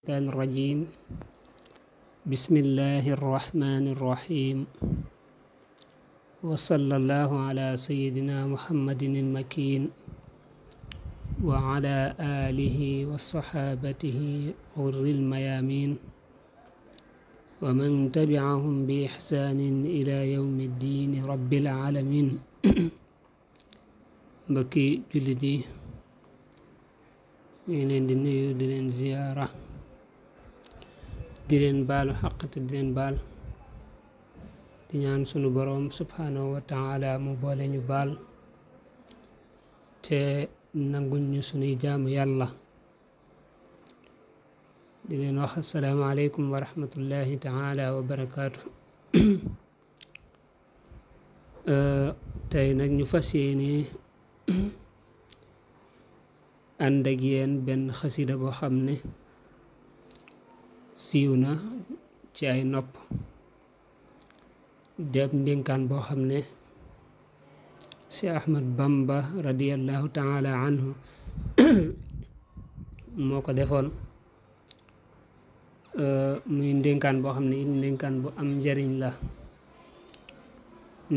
الشيطان الرجيم بسم الله الرحمن الرحيم وصلى الله على سيدنا محمد المكين وعلى آله وصحابته غر الميامين ومن تبعهم بإحسان إلى يوم الدين رب العالمين mbokki jullit yi ñu ngi leen di nuyu di leen ziyaara di leen baalu xaq te di leen baal di ñaan sunu boroom subhanahu wa taala mu boole ñu baal te nanguñ ñu sunuy jaamu yàlla di leen wax assalaamu aleykum wa rahmatullahi taala wa barakaatu tey nag ñu fas yéene ànd ak yéen benn xasida boo xam ne siiw na ci ay nopp deb ndénkaan boo xam ne si Ahmad Bamba radiyallahu taala anhu moo ko defoon muy ndénkaan boo xam ne it ndénkaan bu am njariñ la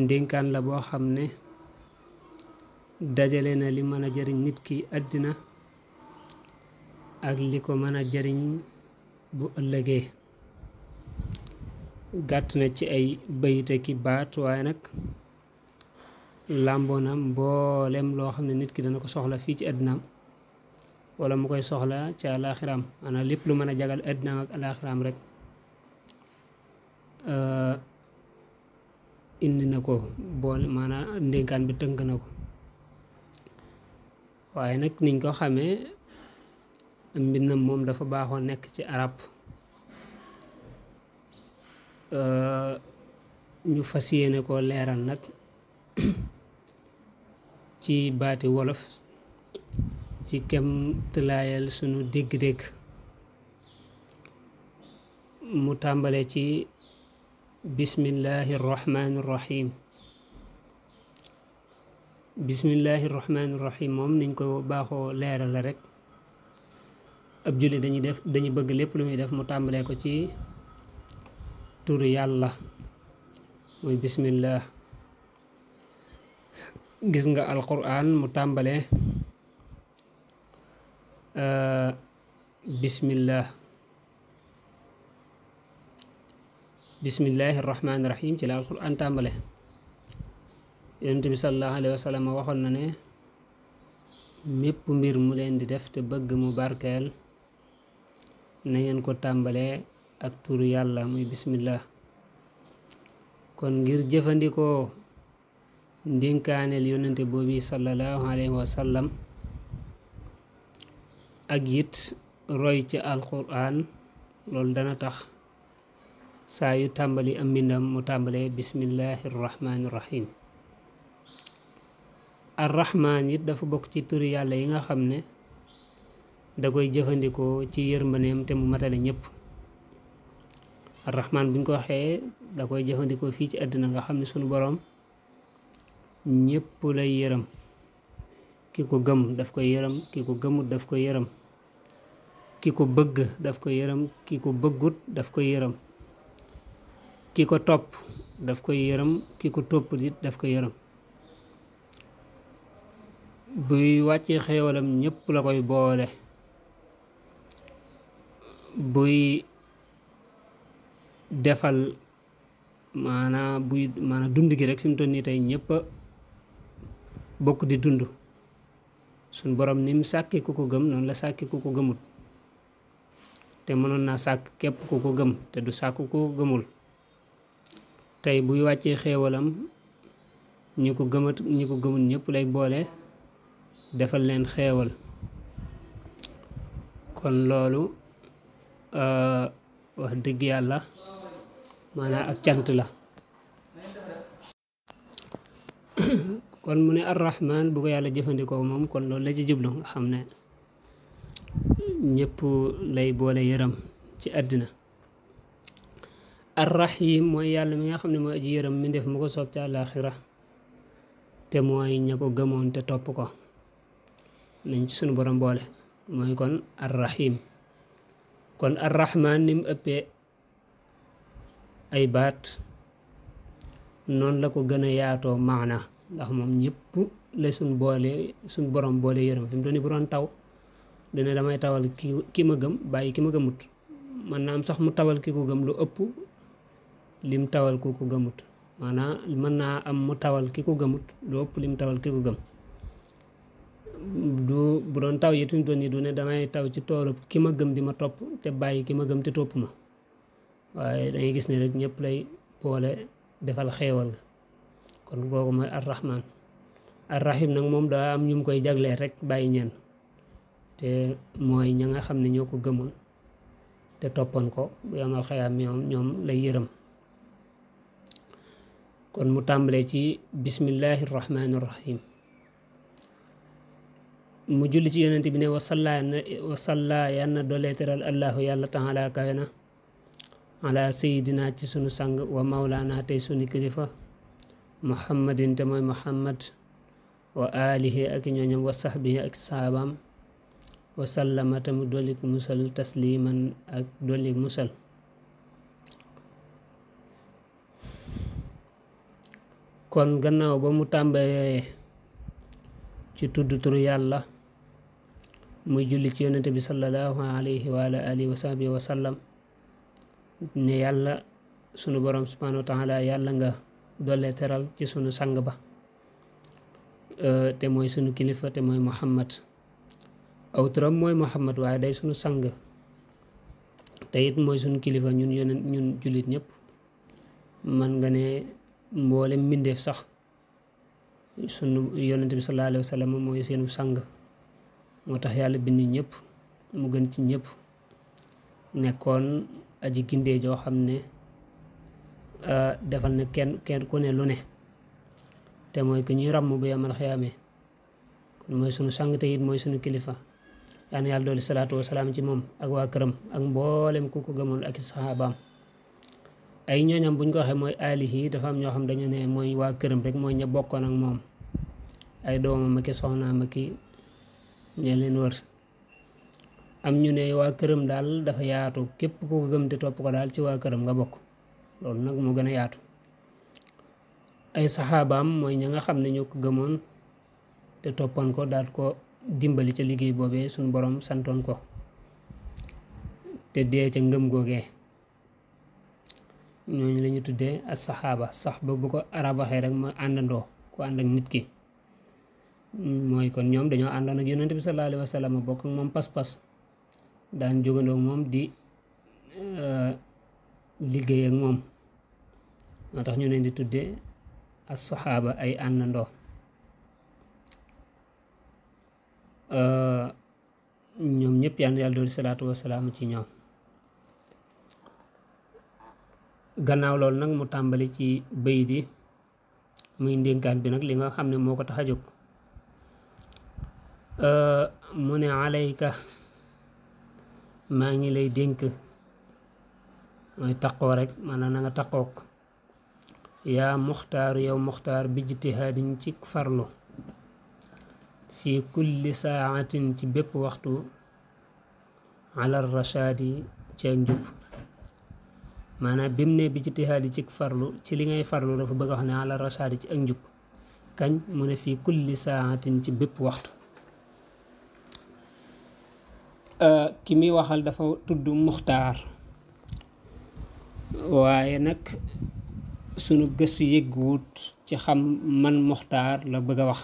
ndénkaan la boo xam ne dajale na li mën a jariñ nit ki àddina ak li ko mën a jariñ bu ëllëgee gàtt na ci ay bayite ki baat waaye nag làmboona mboolem loo xam ne nit ki dana ko soxla fii ci àddinaam wala mu koy soxla ci àlaaxiraam maanaam lépp lu mën a jagal àddinaam ak àlaaxiraam rek indi na ko boole maanaam ndénkaan bi tënk na ko waaye nag niñ ko xamee mbindam moom dafa baaxoo nekk ci arab ñu fas yéene ko leeral nag ci baati wolof ci kem tëlaayal sunu dégg-dégg mu tàmbale ci bismillahi rahmaani rahim bismillahi rahmaani rahim moom niñ ko baaxoo leeral la rek ab julli dañu bëgg lépp lu muy def mu tàmbalee ko ci turu yàlla muy bismillah gis nga alquran mu tàmbalee bismillahi rahmaani rahim ci la alquran tàmbale yonent bi sallallahu alayhi wa sallam waxoon na ne mépp mbir mu leen di def te bëgg mu barkeel na ngeen ko tàmbalee ak turu yàlla muy bismillah kon ngir jëfandikoo ndénkaaneel yonente boobi sallallahu alayhi wa sallam ak it roy ci alquran loolu dana tax saa yu tàmbali am mbindam mu tàmbalee bismillahi rahmaani rahim arrahmaan it dafa bokk ci turu yàlla yi nga xam ne da koy jëfandikoo ci yërmandeem te mu matale ñëpp arrahmaan buñ ko waxee da koy jëfandikoo fii ci àddina nga xam ne sunu boroom ñëpp lay yërëm ki ko gëm daf koy yërëm ki ko gëmut daf koy yërëm ki ko bëgg daf koy yërëm ki ko bëggut daf koy yërëm ki ko topp daf koy yërëm ki ko topp it daf koy yërëm buy wàcce xéewalam ñëpp la koy boole buy defal maanaam dund gi rek fi mu toll nii tey ñëpp a bokk di dund suñ borom ni mu sàkki ku ko gëm noonu la sàkki ku ko gëmut te mënoon naa sàkk képp ku ko gëm te du sàkk ku ko gëmul tey buy wàccee xéewalam ñi ko gëmul ñëpp lay boole defal leen xéewal kon loolu wax dëgg yàlla maanaam ak cant la kon mu ne arrahman bu ko yàlla jëfandikoo moom kon loolu la ci jublu nga xam ne ñëpp lay boole yërëm ci àddina arrahim mooy yàlla mi nga xam ne mooy aji yërëm mi def mu ko soob ci àllaaxira te mooy ña ko gëmoon te topp ko nañ ci sunu borom boole mooy kon arrahim kon arrahman ni mu ëppee ay baat noonu la ko gën a yaatoo maana ndax moom ñëpp la suñ borom boole yërëm fi mu doon bu doon taw dina damay tawal ki ma gëm bàyyi ki ma gëmut man na am sax mu tawal ki ko gëm lu ëpp lim tawal ku ko gëmut maanaam mën naa am mu tawal ki ko gëmut lu ëpp lim tawal ki ko gëm du bu doon taw yi fi mu doon nii du ne damay taw ci toolu ki ma gëm di ma topp te bàyyi ki ma gëm te topp ma waaye dangay gis ne rek ñëpp lay boole defal xeewal ga kon kooku mooy arrahman arrahim nag moom daa am ñu mu koy jagleel rek bàyyi ñenn te mooy ña nga xam ne ñoo ko gëmoon te toppoon ko bu yamal xayaam ñoom lay yërëm kon mu tàmbalee ci bismillahi rahmaani rahim mu julli ci yonent bi ne wasalla yal na doolee teral allahu yàlla taala kawe na ala sayidina ci sunu sang wa mawlaana tey sunu kilifa muhammadin te mooy muhammad wa alihi ak ñooñam wa sahbihi ak saabaam wa sallama te mu dollik musal tasliman ak dollik musal kon gannaaw ba mu tàmbalee ci tudd turu yàlla muy julli ci yonente bi sallallahu alayhi wa alihi wa sahbihi wa sallam ne yàlla sunu borom subhanahu wa taala yàlla nga dolle teral ci sunu sang ba te mooy sunu kilifa te mooy muhammad aw turam mooy muhammad waaye day sunu sang te it mooy sunu kilifa ñun jullit ñëpp man nga ne mboolem mbindeef sax sunu yonente bi sallallahu alayhi wa sallam mooy seenu sang moo tax yàlla bind ñëpp mu gën ci ñëpp nekkoon aji gindee joo xam ne defal na kenn ku ne lu ne te mooy ku ñuy ràmm bu yamal xiyaamee kon mooy sunu sang te it mooy sunu kilifa yaan yàlla dooli salaatu wasalaam ci moom ak waa këram ak mboolem ku ko gëmoon ak i saxaabaam ay ñooñam buñ ko waxee mooy alihi dafa am ñoo xam dañu ne mooy waa këram rek mooy ña bokkoon ak moom ay doomam ak i soxnaam ak i ña leen wër am ñu ne waa këram daal dafa yaatu képp ku ko gëm te topp ko daal ci waa këram nga bokk loolu nag moo gën a yaatu ay saxaabaam mooy ña nga xam ne ñoo ko gëmoon te toppoon ko daal ko dimbali ca liggéey boobee suñu borom santoon ko te dee ca ngëm googee ñooñu la ñu tuddee as saxaaba sax ba bu ko arab waxee rek mooy àndandoo ku ànd ak nit ki mooy kon ñoom dañoo àndoon ak yonent bi sallallahu alayhi wa sallam bokk ak moom pas-pas daan jógandoo moom di liggéey ak moom moo tax ñu leen di tuddee as saxaaba ay àndandoo ñoom ñëpp yal na yàlla doon salaatu wasalaam ci ñoom gannaaw loolu nag mu tàmbali ci bayit yi muy ndénkaan bi nag li nga xam ne moo ko tax a jóg mu ne alayka maa ngi lay dénk mooy taqoo rek maanaam na nga taqook yaa muxtaaru yow muxtaar bi ijtihaadin ci farlu fi kulli saatin ci bépp waxtu ala rashaadi ci ak njub maanaam bi mu ne bi ijtihaadi ci farlu ci li ngay farlu dafa bëgg a wax ne ala rashaadi ci ak njub kañ mu ne fii kulli saatin ci bépp waxtu ki muy waxal dafa tudd muxtaar waaye nag sunu gëstu yëgguwut ci xam man muxtaar la bëgg a wax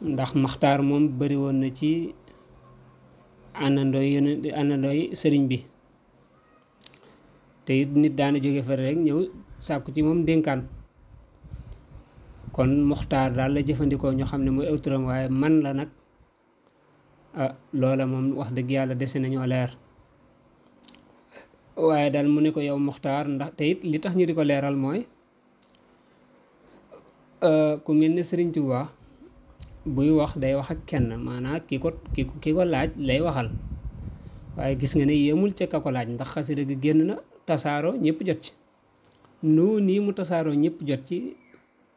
ndax muxtaar moom bari woon na ci àndandooy sëriñ bi te it nit daana jóge fa rek ñëw sàkku ci moom dénkaan kon muxtaar daal la jëfandikoo ñu xam ne mooy aw turam waaye man la nag loola moom wax dëgg yàlla dese nañoo leer waaye daal mu ne ko yow muxtaar ndax te it li tax ñu di ko leeral mooy ku mel ne Sëriñ Tuubaa buy wax day wax ak kenn maanaam ki ko laaj lay waxal waaye gis nga ne yemul ca ka ko laaj ndax xasida gi génn na tasaaroo ñëpp jot ci noo nii mu tasaaroo ñëpp jot ci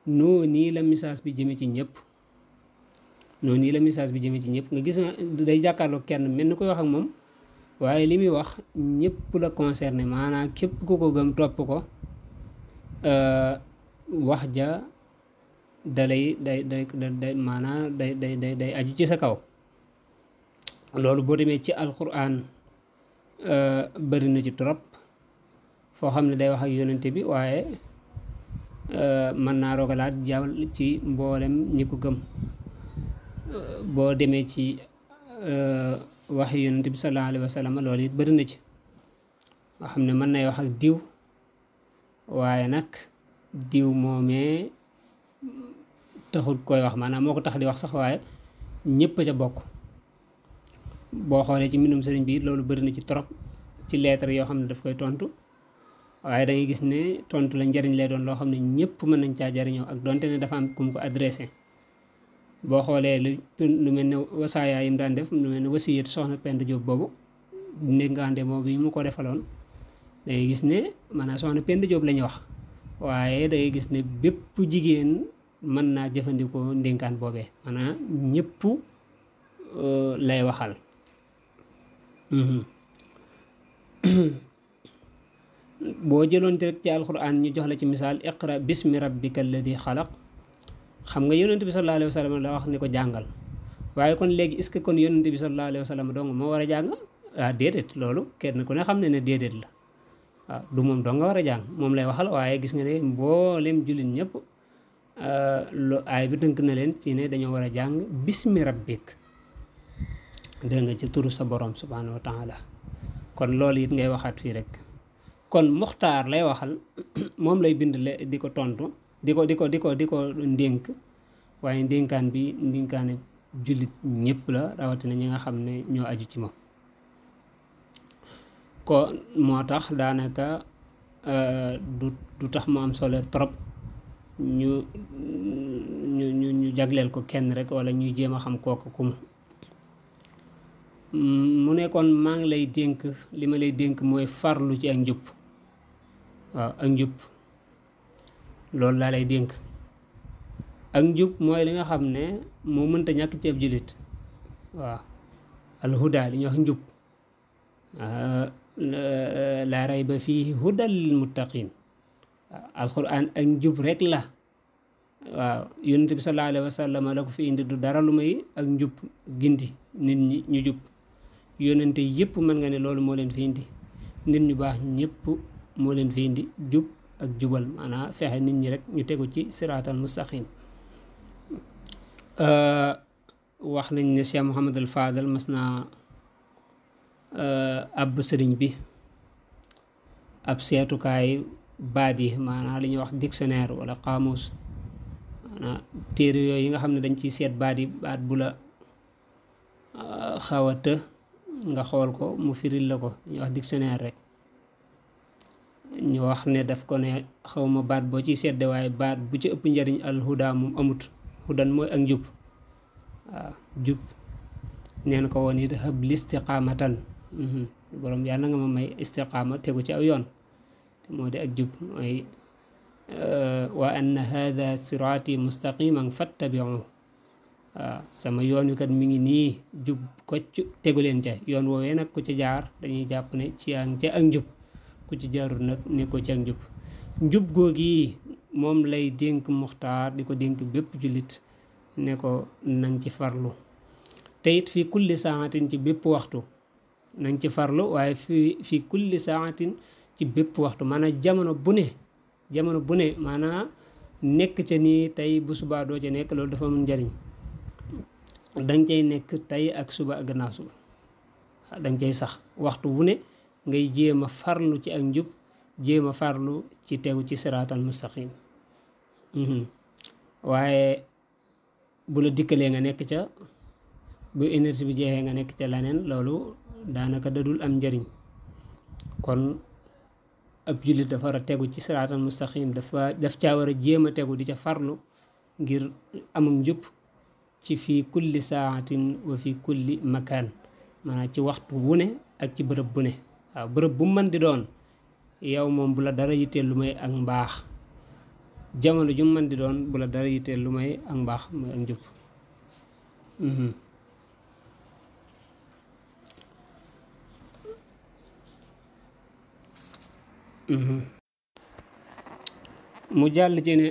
noo nii la message bi jëme ci ñëpp noonu nii la message bi jëme ci ñëpp nga gis nga day jàkkaarloo kenn mel ni koy wax ak moom waaye li muy wax ñëpp la concerné, maanaam képp ku ko gëm topp ko wax ja dalay day maanaam day aju ci sa kaw. loolu boo demee ci alquran bëri na ci trop foo xam ne day wax ak yonente bi, waaye mën naa rogalaat jàll ci mboolem ñi ko gëm. boo demee ci wax yonente bi sallallahu alayhi wa sallam loolu it bëri na ci nga xam ne mën nay wax ak diw, waaye nag diw moomee taxul koy wax, maanaam moo ko tax di wax sax, waaye ñëpp ca bokk. boo xoolee ci mbindum sëriñ bi loolu bëri na ci trop ci lettre yoo xam ne daf koy tontu, waaye da ngay gis ne tontu la njariñ lay doon loo xam ne ñëpp mën nañ caa jariñoo, ak donte ne dafa am kum ko adressé. boo xoolee lu mel ne wasaaya yi mu daan def, lu mel ne wasiyat soxna Penda Diop boobu ndénkaande moom bi mu ko defaloon, da ngay gis ne maanaam soxna Penda Diop la ñuy wax, waaye da ngay gis ne bépp jigéen mën naa jëfandikoo ndénkaan boobee, maanaam ñëpp lay waxal. boo jëloon rek ci alquran ñu jox la ci misaal iqra bismi rabbika alladi xalaq, xam nga yonent bi sallallahu alayhi wa sallam la wax ni ko jàngal, waaye kon léegi est-ce que kon yonent bi sallallahu alayhi wa sallam dong moo war a jàng? Déedéet, loolu kenn ku ne xam ne déedéet la. waaw du moom dong nga war a jàng, moom lay waxal, waaye gis nga ne mboolem jullit ñëpp lu aay bi tënk na leen ci ne dañoo war a jàng bismi rabbik, dégg nga ci turu sa borom subhanahu wa taala. kon loolu it ngay waxaat fii rek. kon muxtaar lay waxal moom lay bind di ko tontu, di ko ndénk, waaye ndénkaan bi ndénkaane jullit ñëpp la, rawatina ñi nga xam ne ñoo aju ci moom. ko moo tax daanaka du tax mu am solo trop ñu jagleel ko kenn rek, wala ñuy jéem a xam kooku ku mu nekkoon maa ngi lay dénk, li ma lay dénk mooy farlu ci ak njub. waaw ak njub loolu laa lay dénk. ak njub mooy li nga xam ne moo mënta ñàkk ci ab jullit. waaw alhuda li ñuy wax njub, laa rayba fiihi hudan lil muttaqin. alquran ak njub rek la. waaw yonent bi sallallahu alayhi wa sallam la ko fi indi, du dara lu may ak njub, gindi nit ñi ñu jub. yonente yëpp mën nga ne loolu moo leen fi indi, nit ñu baax ñëpp moo leen fi indi, jub ak jubal, maanaam fexe nit ñi rek ñu tegu ci siraatal mustaqim. wax nañ ne Cheikh Mouhamadul Fadal mas naa ab sëriñ bi ab seetukaay baat yi, maanaam li ñuy wax dictionnaire wala xaamus, maanaam téere yooyu yi nga xam ne dañ ciy seet baat yi, baat bu la xaw a të nga xool ko mu firil la ko, ñu wax dictionnaire rek. ñu wax ne daf ko ne xawma baat boo ciy sedde, waaye baat bu ci ëpp njariñ alhuda moom amut. hudan mooy ak njub. waaw jub neen ko woon it hab listiqaamatan, borom yàlla nga ma may istiqaama, tegu ci aw yoon, te moo di ak jub. mooy wa anna hada siraati mustaqiman fattabi'u. waaw sama yoon wi kat mi ngi nii jub kocc, tegu leen ca yoon woowee. nag ku ci jaar dañuy jàpp ne ci yaa ngi ca ak njub, ku ci jaarul nag nekkoo ci ak njub. njub googi moom lay dénk muxtaar, di ko dénk bépp jullit, ne ko nañ ci farlu. te it fii kulli saatin ci bépp waxtu nañ ci farlu, waaye fii kulli saatin ci bépp waxtu, maanaam jamono bu ne maanaam nekk ca nii tey bu subaa doo ca nekk, loolu dafa mun njariñ. danga cay nekk tey ak suba ak gannaaw suba, danga cay sax waxtu wu ne ngay jéem a farlu ci ak njub, jéem a farlu ci tegu ci siraatal mustaqim. waaye bu la dikkalee nga nekk ca, bu énergie bi jeexee nga nekk ca leneen, loolu daanaka dadul am njariñ. kon ab jullit dafa war a tegu ci siraatal mustaqim, daf caa war a jéem a tegu di ca farlu ngir amuk njub ci fii kulli saatin wa fi kulli makaan, maanaam ci waxtu wu ne ak ci bërëb bu ne. waaw bërëb bu mën di doon yow moom bu la dara yitteel lu may ak mbaax, jamono ju mën di doon bu la dara yitteel lu may ak mbaax, mooy ak njub. mu jàll ci ne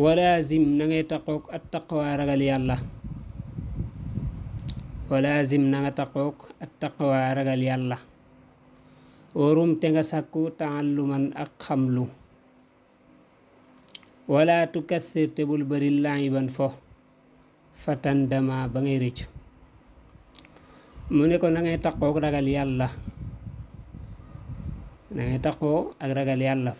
walaazim na ngay taqoog at taqwa ragal yàlla walaazim na nga taqoog at taqwa ragal yàlla warum te nga sàkku taalluman ak xamlu wala tukathir te bul bari laiban fo fatan dama ba ngay rëccu mu ne ko na ngay taqoog ragal yàlla na ngay taqoo ak ragal yàlla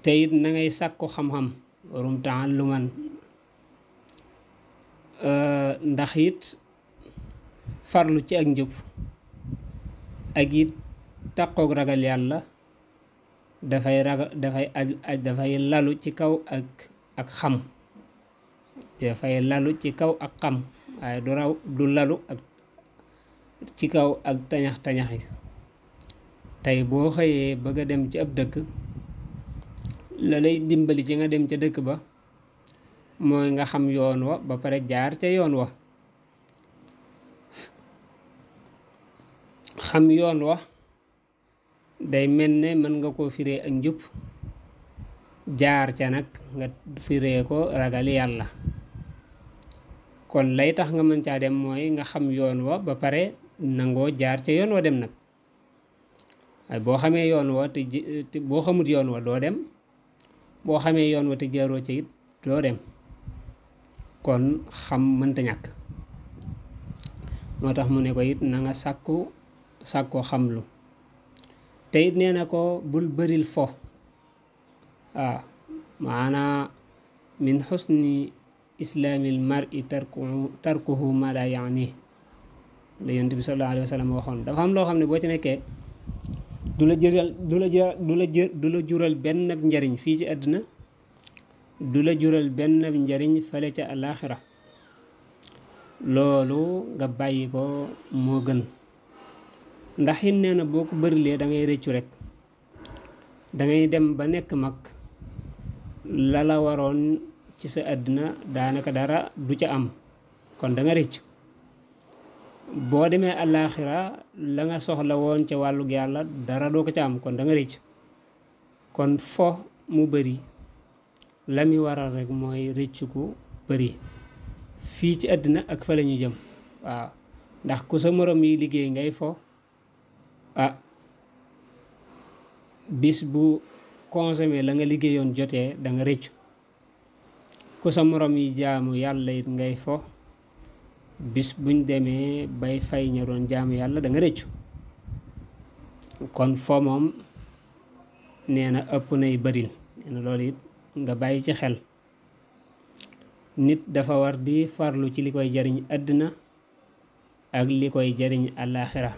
te it na ngay sàkku xam-xam warum taalluman ndax it farlu ci ak njub ak it taqoog ragal yàlla dafay lalu ci kaw ak xam dafay lalu ci kaw ak xam waaye du lalu ak ci kaw ak tañax-tañaxi tey boo xëyee bëgg a dem ci ab dëkk la lay dimbali ci nga dem ca dëkk ba mooy nga xam yoon wa ba pare jaar ca yoon wa xam yoon wa day mel ne mën nga koo firee ak njub jaar ca nag nga firee ko ragal yàlla kon lay tax nga mën caa dem mooy nga xam yoon wa ba pare nangoo jaar ca yoon wa dem nag waaye boo xamee yoon wa te boo xamut yoon wa doo dem boo xamee yoon wa te jaaroo ca it doo dem kon xam mënta ñàkk moo tax mu ne ko it na nga sàkkoo xamlu te it nee na ko bul bëril fo waaw maanaa min xusni islaamil mar'i tarkuhu ma la yaani la yonent bi sallallahu alayhi wa sallam waxoon dafa am loo xam ne boo ci nekkee du la jural benn njariñ fii ci àddina du la jural benn njariñ fale ca àllaaxira loolu nga bàyyi ko moo gën ndax it nee na boo ko bërilee da ngay rëccu rek da ngay dem ba nekk mag la la waroon ci sa àddina daanaka dara du ca am kon da nga rëccu boo demee àllaaxira la nga soxla woon ca wàllug yàlla dara doo ko ca am kon da nga rëccu kon fo mu bëri la mi waral rek mooy rëccu ku bëri fii ci àddina ak fa la ñu jëm waaw ndax ku sa morom yi liggéey ngay fo bis bu consommé la nga liggéeyoon jotee da nga rëccu ku sa morom yi jaamu yàlla it ngay fo bis buñ demee bay fay ña doon jaamu yàlla da nga rëccu kon fo moom nee na ëpp nay bëril nee na loolu it nga bàyyi ci xel nit dafa war di farlu ci li koy jariñ àddina ak li koy jariñ àllaaxira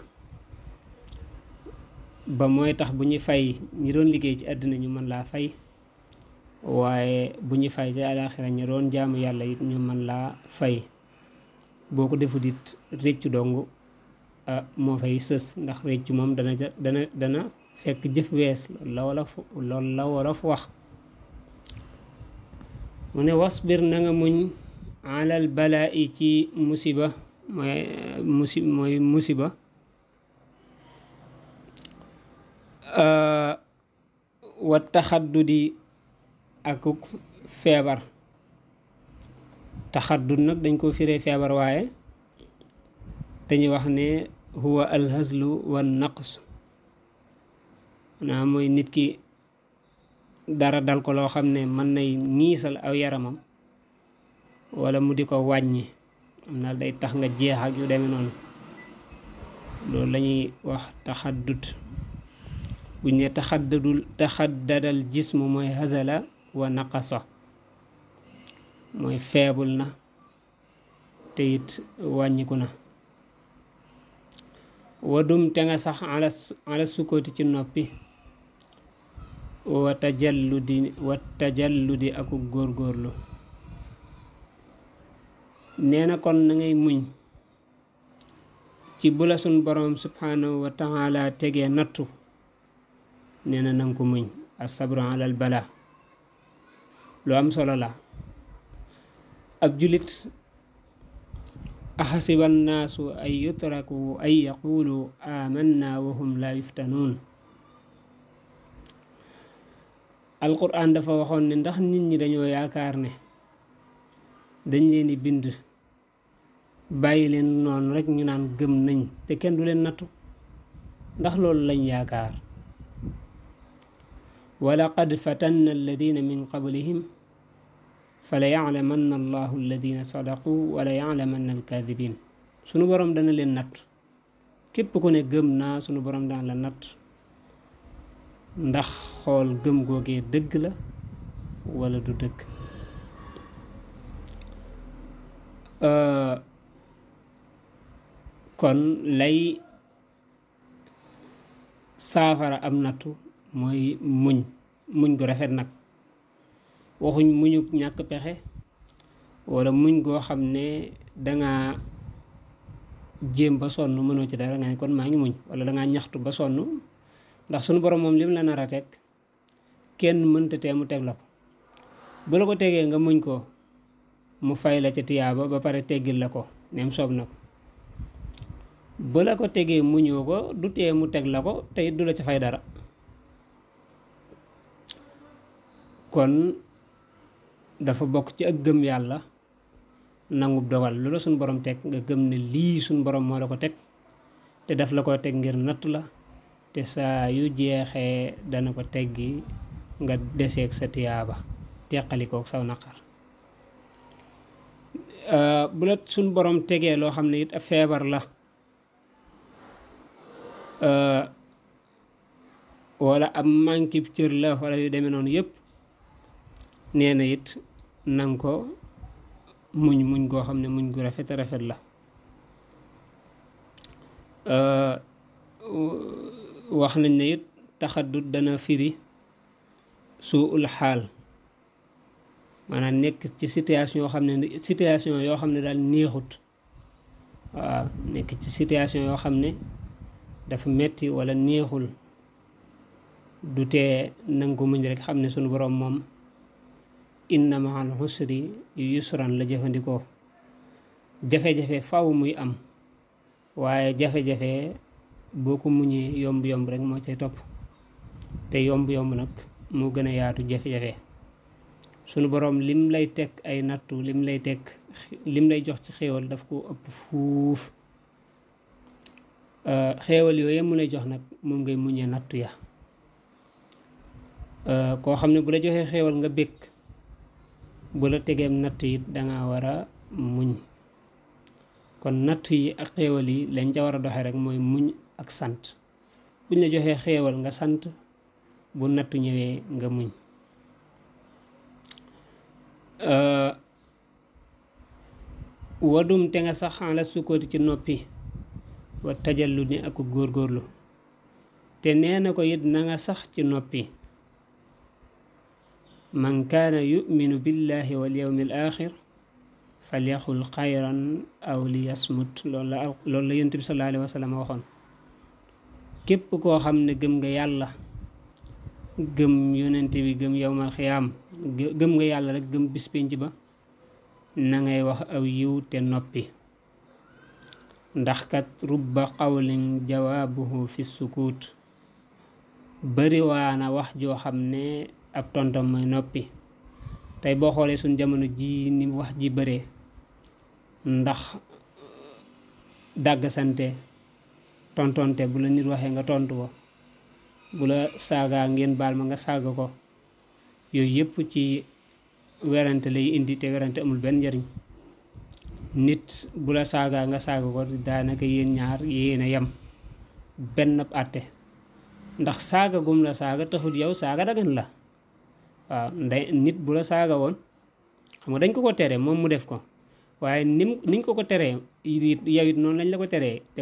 ba mooy tax bu ñu fay ñi doon liggéey ci àddina ñu mën laa fay waaye bu ñu fay ci àllaaxira ñi doon jaamu yàlla it ñu mën laa fay boo ko defut it réccu dong moo fay sës ndax réccu moom dana fekk jëf wees loolu la wolof wax mu ne wasbir na nga muñ alal balaa i ci musiba mooy musiba wa taxaddudi akuk feebar taxaddud nag dañ ko firee feebar waaye dañuy wax ne huwa alhazlu wa naqs naa mooy nit ki dara dal ko loo xam ne mën nay ñiisal aw yaramam wala mu di ko wàññi am na day tax nga jeex ak yu demee noonu loolu lañuy wax taxaddud buñ ne taxaddadal jismu mooy hazala wa naqasa mooy feebul na te it wàññiku na wadum te nga sax ala sukkooti ci noppi wa tajalludi aku góorgóorlu nee na kon na ngay muñ ci bu la sun borom subhanahu wa taala tegee nattu nee na nanga ko muñ as-sabru alal bala lu am solo la ab julit axasiba annaasu an yutraku an yaqulu amanna wa hum la yuftanuun. alquran dafa waxoon ne ndax nit ñi dañoo yaakaar ne dañ leen di bind bàyyi leen noonu rek ñu naan gëm nañ te kenn du leen nattu, ndax loolu lañ yaakaar. wa laqad fatanna alladina min qablihim fala yaclamanna allahu alladina sadaqu wala yaclamanna alkaadibin. sunu borom dana leen natt, képp ku ne gëm naa sunu borom dana la natt ndax xool gëm googee dëgg la wala du dëgg. kon lay saafara am nattu mooy muñ gu rafet nag. waxuñ muñu ñàkk pexe wala muñ goo xam ne danga jéem ba sonn mënoo ci dara nga ne kon maa ngi muñ, wala dangaa ñaxtu ba sonn. ndax sunu borom moom lim la nar a teg kenn mënta tee mu teg la ko. bu la ko tegee nga muñ ko mu fay la ca tiyaaba ba pare teggil la ko neem soob na ko. bu la ko tegee muñoo ko du tee mu teg la ko te it du la ca fay dara. kon dafa bokk ci ak gëm yàlla nangub dogal lu la suñ borom teg nga gëm ne lii suñ borom moo la ko teg te daf la ko teg ngir natt la, te saa yu jeexee dana ko teggi nga deseeg sa tiyaaba teqalikook saw naqar. bu la suñ borom tegee loo xam ne it ab feebar la wala ab manquib cër la wala yu demee noonu yëpp, nee na it nang ko muñ goo xam ne muñ gu rafet rafet la. wax nañ ne it taxaddut dana firi suul xaal, maanaam nekk ci situation yoo xam ne daal neexut. waaw nekk ci situation yoo xam ne dafa metti wala neexul, du tee nanga ko muñ rek xam ne sunu boroom moom inna ma'al usri yusran la jëfandikoo. jafe-jafe faw muy am, waaye jafe-jafe boo ko muñee yomb-yomb rek moo cay topp, te yomb-yomb nag moo gën a yaatu jafe-jafe. sunu boroom lim lay teg ay nattu, lim lay jox ci xéewal daf ko ëpp fuuf. xéewal yooyu mu lay jox nag moom ngay muñee nattu ya. koo xam ne bu la joxee xéewal nga békk, bu la tegeem natt it danga war a muñ. kon natt yi ak xéewal yi lañ ca war a doxee rek mooy muñ ak sant. buñ la joxee xéewal nga sant, bu nattu ñëwee nga muñ. wadum te nga sax la sukkooti ci noppi wa tajallu ni ak góorgóorlu. te nee na ko it na nga sax ci noppi. man kaana yuminu billahi wal yawmil axir falyaxul xayran aw liyasmut. loolu la yonent bi sallallahu alayhi wa sallam waxoon. képp koo xam ne gëm nga yàlla, gëm yonent bi, gëm yawmal xiyaam, gëm nga yàlla rek, gëm bis penc ba, na ngay wax aw yiw te noppi. ndax kat rubba qawlin jawaabuhu fi sukuut. bariwaana wax joo xam ne ab tontom mooy noppi. tey boo xoolee suñ jamono ji ni wax ji bëree, ndax dàgg sante tontonte, bu la nit waxee nga tontu ko, bu la saagaa ngeen baal ma nga saaga ko, yooyu yëpp ci werante lay indi te werante amul benn njariñ. nit bu la saagaa nga saaga ko, daanaka yéen ñaar yéen a yem benn àtte, ndax saaga gum la saaga taxut yow saaga dagan la. waaw nit bu la saaga woon, xam nga dañ ko tere moom mu def ko, waaye niñ ko teree yow it noonu lañ la ko teree, te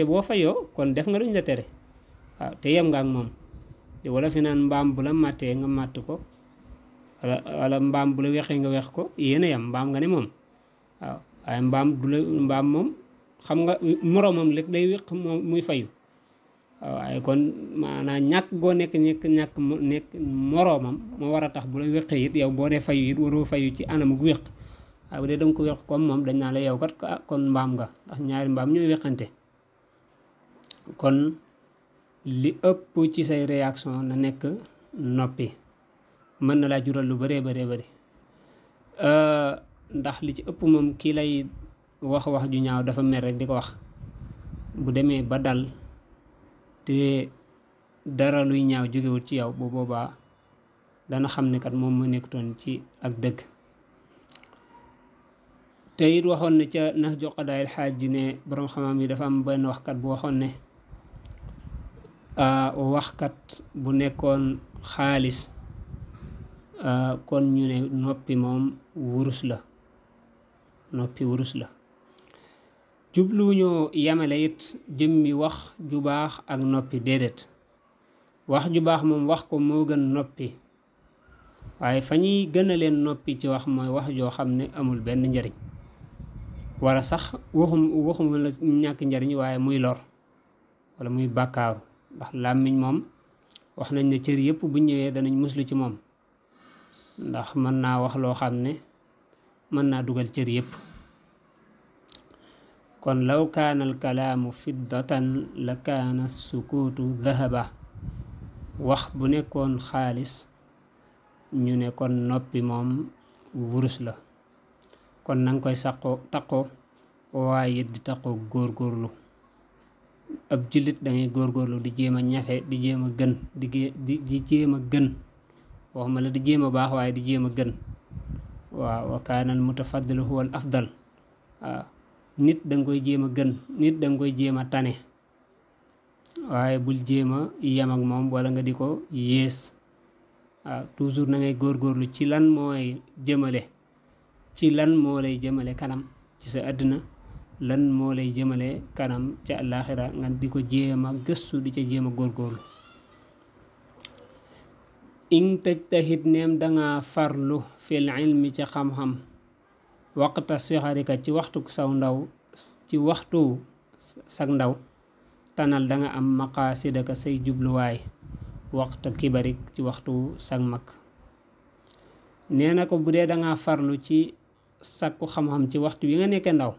boo fayoo kon def nga luñ la tere. waaw te yem nga ak moom. wala fi naan mbaam bu la màttee nga màtt ko, wala mbaam bu la wexee nga wex ko, yéen a yem, mbaam nga ne moom. waaw waaye mbaam moom xam nga moroomam léegi day weq moom muy fayu. waaye kon maanaam ñàkk goo nekk moroomam moo war a tax bu la weqee it yow boo dee fayu it waroo fayu ci anam gu weq, waaye bu dee danga ko weq comme moom dañ naa la yow kat kon mbaam nga, ndax ñaari mbaam ñooy weqante. kon li ëpp ci say réaction na nekk noppi. mën na laa jural lu bëree bëri ndax li ci ëpp moom kii lay wax ju ñaaw dafa mer rek di ko wax, bu demee ba dal te dara luy ñaaw jógewul ci yow, bu boobaa dana xam ne kat moom ma nekkutoon ci ak dëgg. te it waxoon ne ca Nahju Qadaa'il Haaj ji ne boroom xam-xam yi dafa am benn waxkat bu waxoon ne waxkat bu nekkoon xaalis kon ñu ne noppi moom wurus la, noppi wurus la. jubluwuñoo yamale it jëmmi wax ju baax ak noppi, déedéet. wax ju baax moom wax ko moo gën noppi, waaye fa ñuy gën a leen noppi ci wax mooy wax joo xam ne amul benn njariñ, wala sax waxuma la ñàkk njariñ waaye muy lor wala muy bàkkaaru. ndax làmmiñ moom wax nañ ne cër yëpp bu ñëwee danañ muslu ci moom, ndax mën naa wax loo xam ne mën naa dugal cër yëpp. kon law kaana al kalaamu fiddatan la kaana sukuutu dahaba. wax bu nekkoon xaalis ñu ne kon noppi moom wurus la. kon nanga koy taqoo waaye di taqoo góorgóorlu. ab jullit dangay góorgóorlu di jéem a ñafe, di jéem a gën, di jéem a gën, waxuma la di jéem a baax waaye di jéem a gën. waaw wa kaana al mutafaddilu huwa al afdal. waaw nit danga koy jéem a gën, nit danga koy jéem a tane, waaye bul jéem a yem ak moom wala nga di ko yées. waaw toujours na ngay góorgóorlu ci lan mooy jëmale, ci lan moo lay jëmale kanam ci sa àddina, lan moo lay jëmale kanam ca àllaaxira, nga di ko jéem a gëstu, di ca jéem a góorgóorlu. in tajtahid neem danga farlu fil ilmi ca xam-xam, waqta sixarika ci waxtu saw ndaw, ci waxtu sag ndaw, tanal danga am maqaasidaka say jubluwaay, waxta kibarik ci waxtu sag mag. nee na ko bu dee danga farlu ci sakku xam-xam ci waxtu wi nga nekkee ndaw,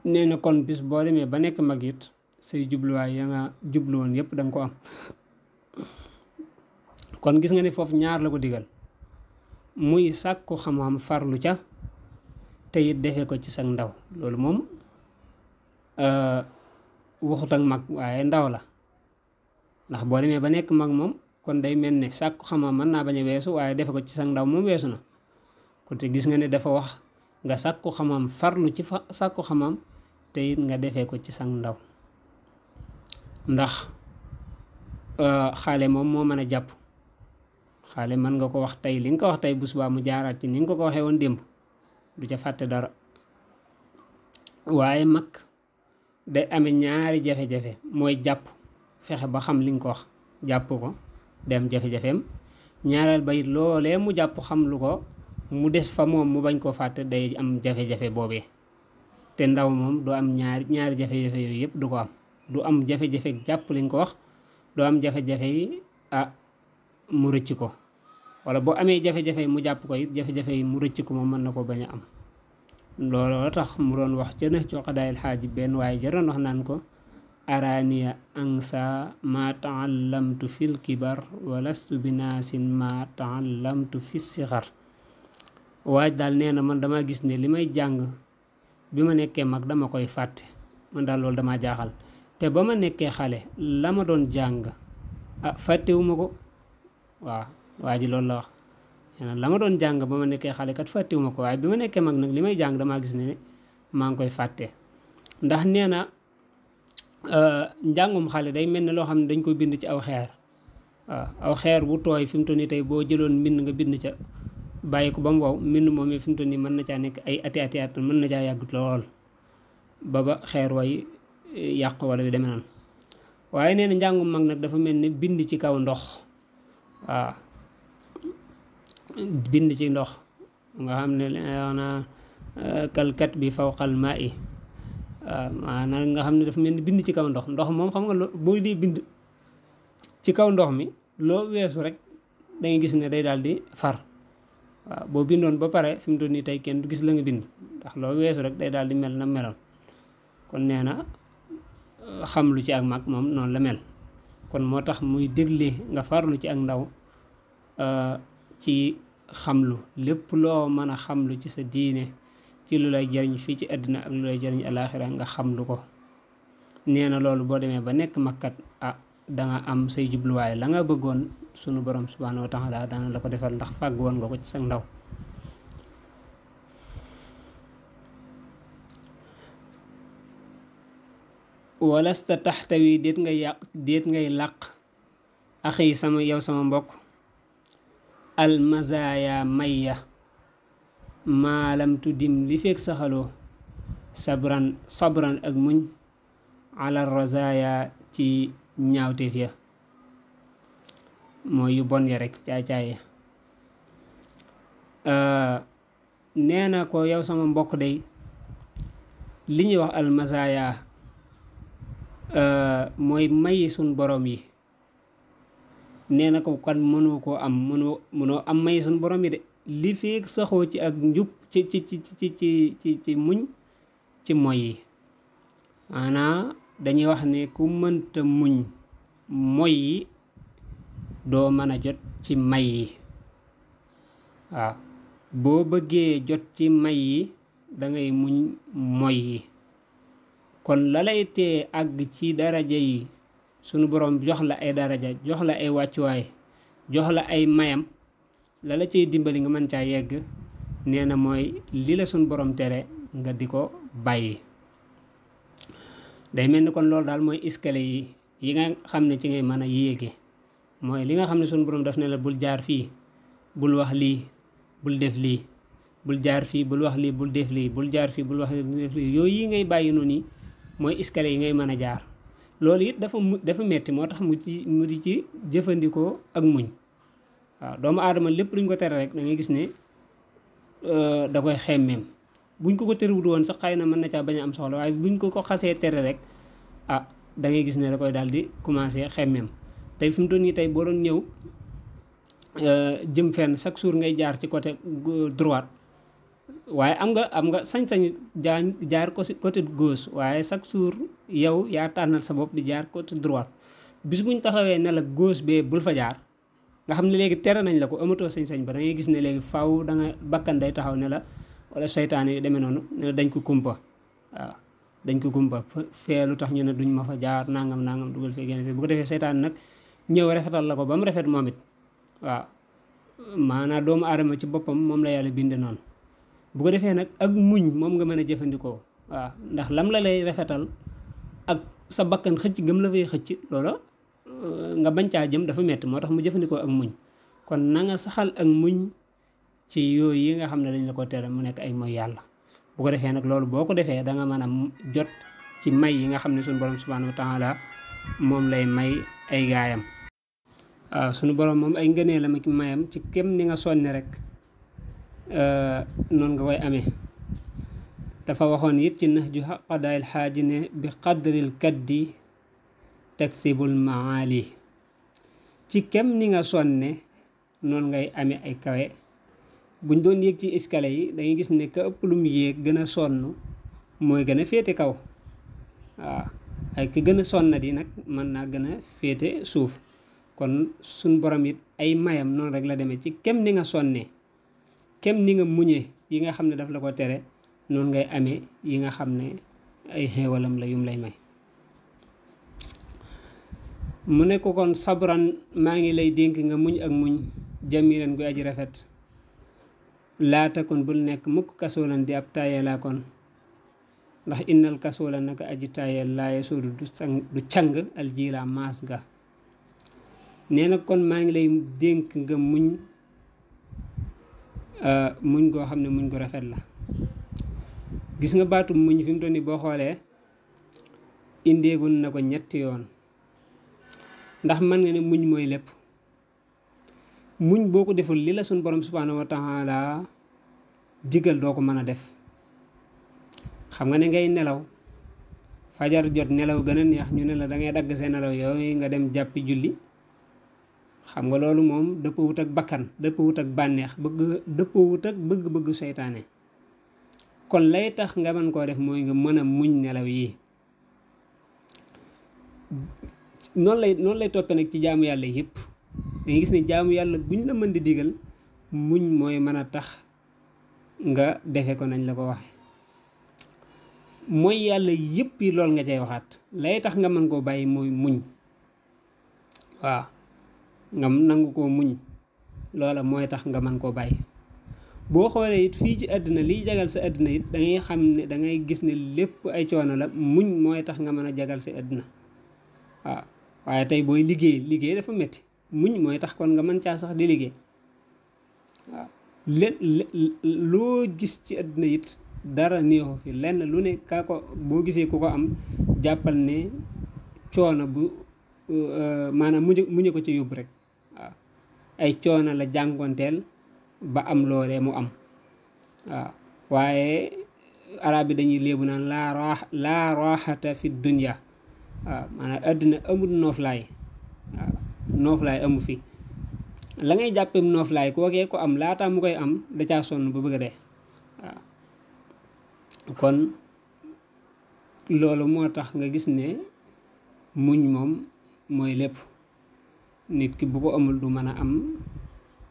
nee na kon bis boo demee ba nekk mag it say jubluwaay ya nga jubluwoon yépp danga ko am. kon gis nga ne foofu ñaar la ko digal, muy sàkku xam-xam farlu ca te it defee ko ci sag ndaw. loolu moom waxut ak mag waaye ndaw la, ndax boo demee ba nekk mag moom kon day mel ne sàkku xam-xam mën naa bañ a weesu, waaye defe ko ci sag ndaw moom weesu na. kon te gis nga ne dafa wax nga sàkku xam-xam farlu ci sàkku xam-xam te it nga defee ko ci sag ndaw. ndax xale moom moo mën a jàpp, xale mën nga ko wax tey li nga ko wax tey bu subaa mu jaaraat ci ni nga ko waxee woon démb, du ca fàtte dara. waaye mag day amee ñaari jafe-jafe, mooy jàpp, fexe ba xam li nga ko wax, jàpp ko dem jafe-jafeem. ñaareel ba it loolee mu jàpp xam lu ko mu des fa moom mu bañ koo fàtte, day am jafe-jafe boobee. te ndaw moom du am ñaari jafe-jafe yooyu yëpp du ko am. du am jafe-jafe jàpp li nga ko wax, du am jafe-jafe yi mu rëcc ko, wala boo amee jafe-jafe yi mu jàpp ko it jafe-jafe yi mu rëcc ko moom mën na ko bañ a am. looloo tax mu doon wax ca Nahju Qadaa'il Haaj benn waaye jaroon wax naan ko araaniya ansa ma taallamtu fil kibar walastu binaasin ma taallamtu fi sixar. waaj daal nee na man dama gis ne li may jàng bi ma nekkee mag dama koy fàtte, man daal loolu dama jaaxal. te ba ma nekkee xale la ma doon jàng fàttewuma ko. waaw waa ji loolu la wax, la ma doon jàng ba ma nekkee xale kat fàttewuma ko, waaye bi ma nekkee mag nag li may jàng damaa gis ne maa ngi koy fàtte. ndax nee na njàngum xale day mel ne loo xam ne dañ koy bind ci aw xeer. waaw aw xeer bu tooy fi mu toll nii tey boo jëloon mbind nga bind ca bàyyi ko ba mu wow, mbind moom fi mu toll nii mën na caa nekk ay ati at mën na caa yàgg lool ba xeer way yàqu wala yu demee noonu. waaye nee na njàngum mag nag dafa mel ne bind ci kaw ndox. waaw bind ci ndox nga xam ne na kalkat bi fawqal maa i. waaw maanaam nga xam ne dafa mel ni bind ci kaw ndox. ndox moom xam nga booy dee bind ci kaw ndox mi loo weesu rek dangay gis ne day daal di far. waaw boo bindoon ba pare fi mu toll nii tey kenn du gis la nga bind ndax loo weesu rek day daal di mel na meloon. kon nee na xam lu ci ak mag moom noonu la mel. kon moo tax muy dégle nga farlu ci ak ndaw ci xamlu lépp loo mën a xamlu ci sa diine ci lu lay jariñ fii ci àddina ak lu lay jariñ alaaxira nga xamlu ko. nee na loolu boo demee ba nekk makkat danga am say jubluwaay la nga bëggoon sunu borom subhaanahu wa taala dana la ko defal ndax fàgg woon nga ko ci sa ndaw. walasta taxtawi déet ngay làq axi sama yow sama mbokk almazaya mayya maalam tuddim li fekk saxaloo sabran ak muñ ala razaya ci ñaawteef ya mooy yu bon ya rek caay-caay ya. nee na ko yow sama mbokk day li ñuy wax almazaya mooy mayi suñ borom yi. nee na ko kan mënoo koo am mënoo am mayi suñ borom yi de li fekk saxoo ci ak njub ci muñ ci moy yi. maanaa dañuy wax ne ku mënta muñ moy yi doo mën a jot ci may yi. waaw boo bëggee jot ci may yi dangay muñ moy yi. kon la lay tee àgg ci daraja yi sunu borom jox la ay daraja jox la ay wàccuwaay jox la ay mayam la la cay dimbali nga mën caa yegg nee na mooy li la sunu borom tere nga di ko bàyyi. day mel ni kon loolu daal mooy escalier yi nga xam ne ci ngay mën a yéege mooy li nga xam ne sunu borom daf ne la bul jaar fii bul wax lii bul def lii bul jaar fii bul wax lii bul def lii bul jaar fii bul wax lii bul def lii yooyu yi ngay bàyyi noonu mooy escalier yi ngay mën a jaar. loolu it dafa metti moo tax mu di ci jëfandikoo ak muñ. waaw doomu aadama lépp luñ ko tere rek da ngay gis ne da koy xemmeem buñ ko terewut woon sax xëy na mën na caa bañ a am soxla waaye buñ ko xasee tere rek da ngay gis ne da koy daal di commencé xemmeem. tey fi mu toll nii tey boo doon ñëw jëm fenn chaque jour ngay jaar ci côté droite waaye am nga sañ-sañu jaar ko si côté gauche waaye chaque jour yow yaa tànnal sa bopp di jaar côté droite. bis buñ taxawee ne la gauche bee bul fa jaar nga xam ne léegi tere nañ la ko amatoo sañ-sañ ba da ngay gis ne léegi faw da nga bakkan day taxaw ne la wala seytaane yu demee noonu ne la dañ ko kumpa. waaw dañ ko kumpa fee lu tax ñu ne duñ ma fa jaar nangam dugal fee génn fee bu ko defee seytaane nag ñëw rafetal la ko ba mu rafet moom it. waaw maanaam doomu aadama ci boppam moom la yàlla binde noonu bu ko defee nag ak muñ moom nga mën a jëfandikoo. waaw ndax lam la lay rafetal ak sa bakkan xëcc gëm la fay xëcc loola nga bañ caa jëm dafa metti moo tax mu jëfandikoo ak muñ. kon na nga saxal ak muñ ci yooyu yi nga xam ne dañ la ko tere mu nekk ay mooy yàlla. bu ko defee nag loolu boo ko defee da nga mën a jot ci may yi nga xam ne suñu borom subhanahu wa taala moom lay may ay gaayam. waaw suñu borom moom ay ngëneelam ak mayam ci kem ni nga sonni rek noonu nga koy amee. dafa waxoon it ci nahju qadaa'il xaaji ne bi qadril kaddi taksibul maali ci kem ni nga sonne noonu ngay amee ay kawe. buñ doon yéeg ci escalier yi dangay gis ne ka ëpp lu mu yéeg gën a sonn mooy gën a féete kaw. waaw ay ki gën a sonn di nag mën naa gën a féete suuf. kon suñ borom it ay mayam noonu rek la demee ci kem ni nga sonnee kem ni nga muñee yi nga xam ne daf la ko tere noonu ngay amee yi nga xam ne ay xéewalam la yum lay may. mu ne ko kon sabran maa ngi lay dénk nga muñ ak muñ jamilan gu aji rafet laata kon bul nekk mukk kasoolan di ab taayelaa kon ndax innal kasoola naka aji taayel laaye soodu du càng aljiila maas ga. nee na kon maa ngi lay dénk nga muñ goo xam ne muñ gu rafet la. gis nga baatu muñ fi mu toll nii boo xoolee indeegul na ko ñetti yoon ndax mën nga ne muñ mooy lépp. muñ boo ko deful li la suñ borom subhanahu wa taala digal doo ko mën a def. xam nga ne ngay nelaw fajar jot nelaw gën a neex ñu ne la da ngay dagg see nelaw yooyu nga dem jàppi julli xam nga loolu moom dëppawut ak bakkan, dëppawut ak bànneex, dëppawut ak bëgg-bëggu seytaane. kon lay tax nga mën koo def mooy nga mën a muñ nelaw yi. noonu lay toppe nag ci jaamu yàlla yëpp. dangay gis ne jaamu yàlla buñ la mën di digal muñ mooy mën a tax nga defe ko nañ la ko waxe. mooy yàlla yëpp yi lool nga cay waxaat, lay tax nga mën koo bàyyi mooy muñ. waaw nga nangu koo muñ, loola mooy tax nga mën koo bàyyi. boo xoolee it fii ci àddina liy jagal sa àddina it dangay xam ne dangay gis ne lépp ay coono la, muñ mooy tax nga mën a jagal sa àddina. waaw waaye tey booy liggéey dafa metti, muñ mooy tax kon nga mën caa sax di liggéey. waaw loo gis ci àddina it dara neexu fi, lenn lu ne kaa ko boo gisee ku ko am jàppal ne coono bu maanaam muñu ko ci yóbbu rek. waaw ay coono la jànkonteel ba am loolee mu am. waaw waaye arab yi dañuy léebu naan laa raaxata fi dunya. waaw maanaam àddina amul nooflaay. waaw nooflaay amu fi. la ngay jàppee nooflaay kookee ko am laata mu koy am da caa sonn ba bëgg a dee. waaw kon loolu moo tax nga gis ne muñ moom mooy lépp. nit ki bu ko amul du mën a am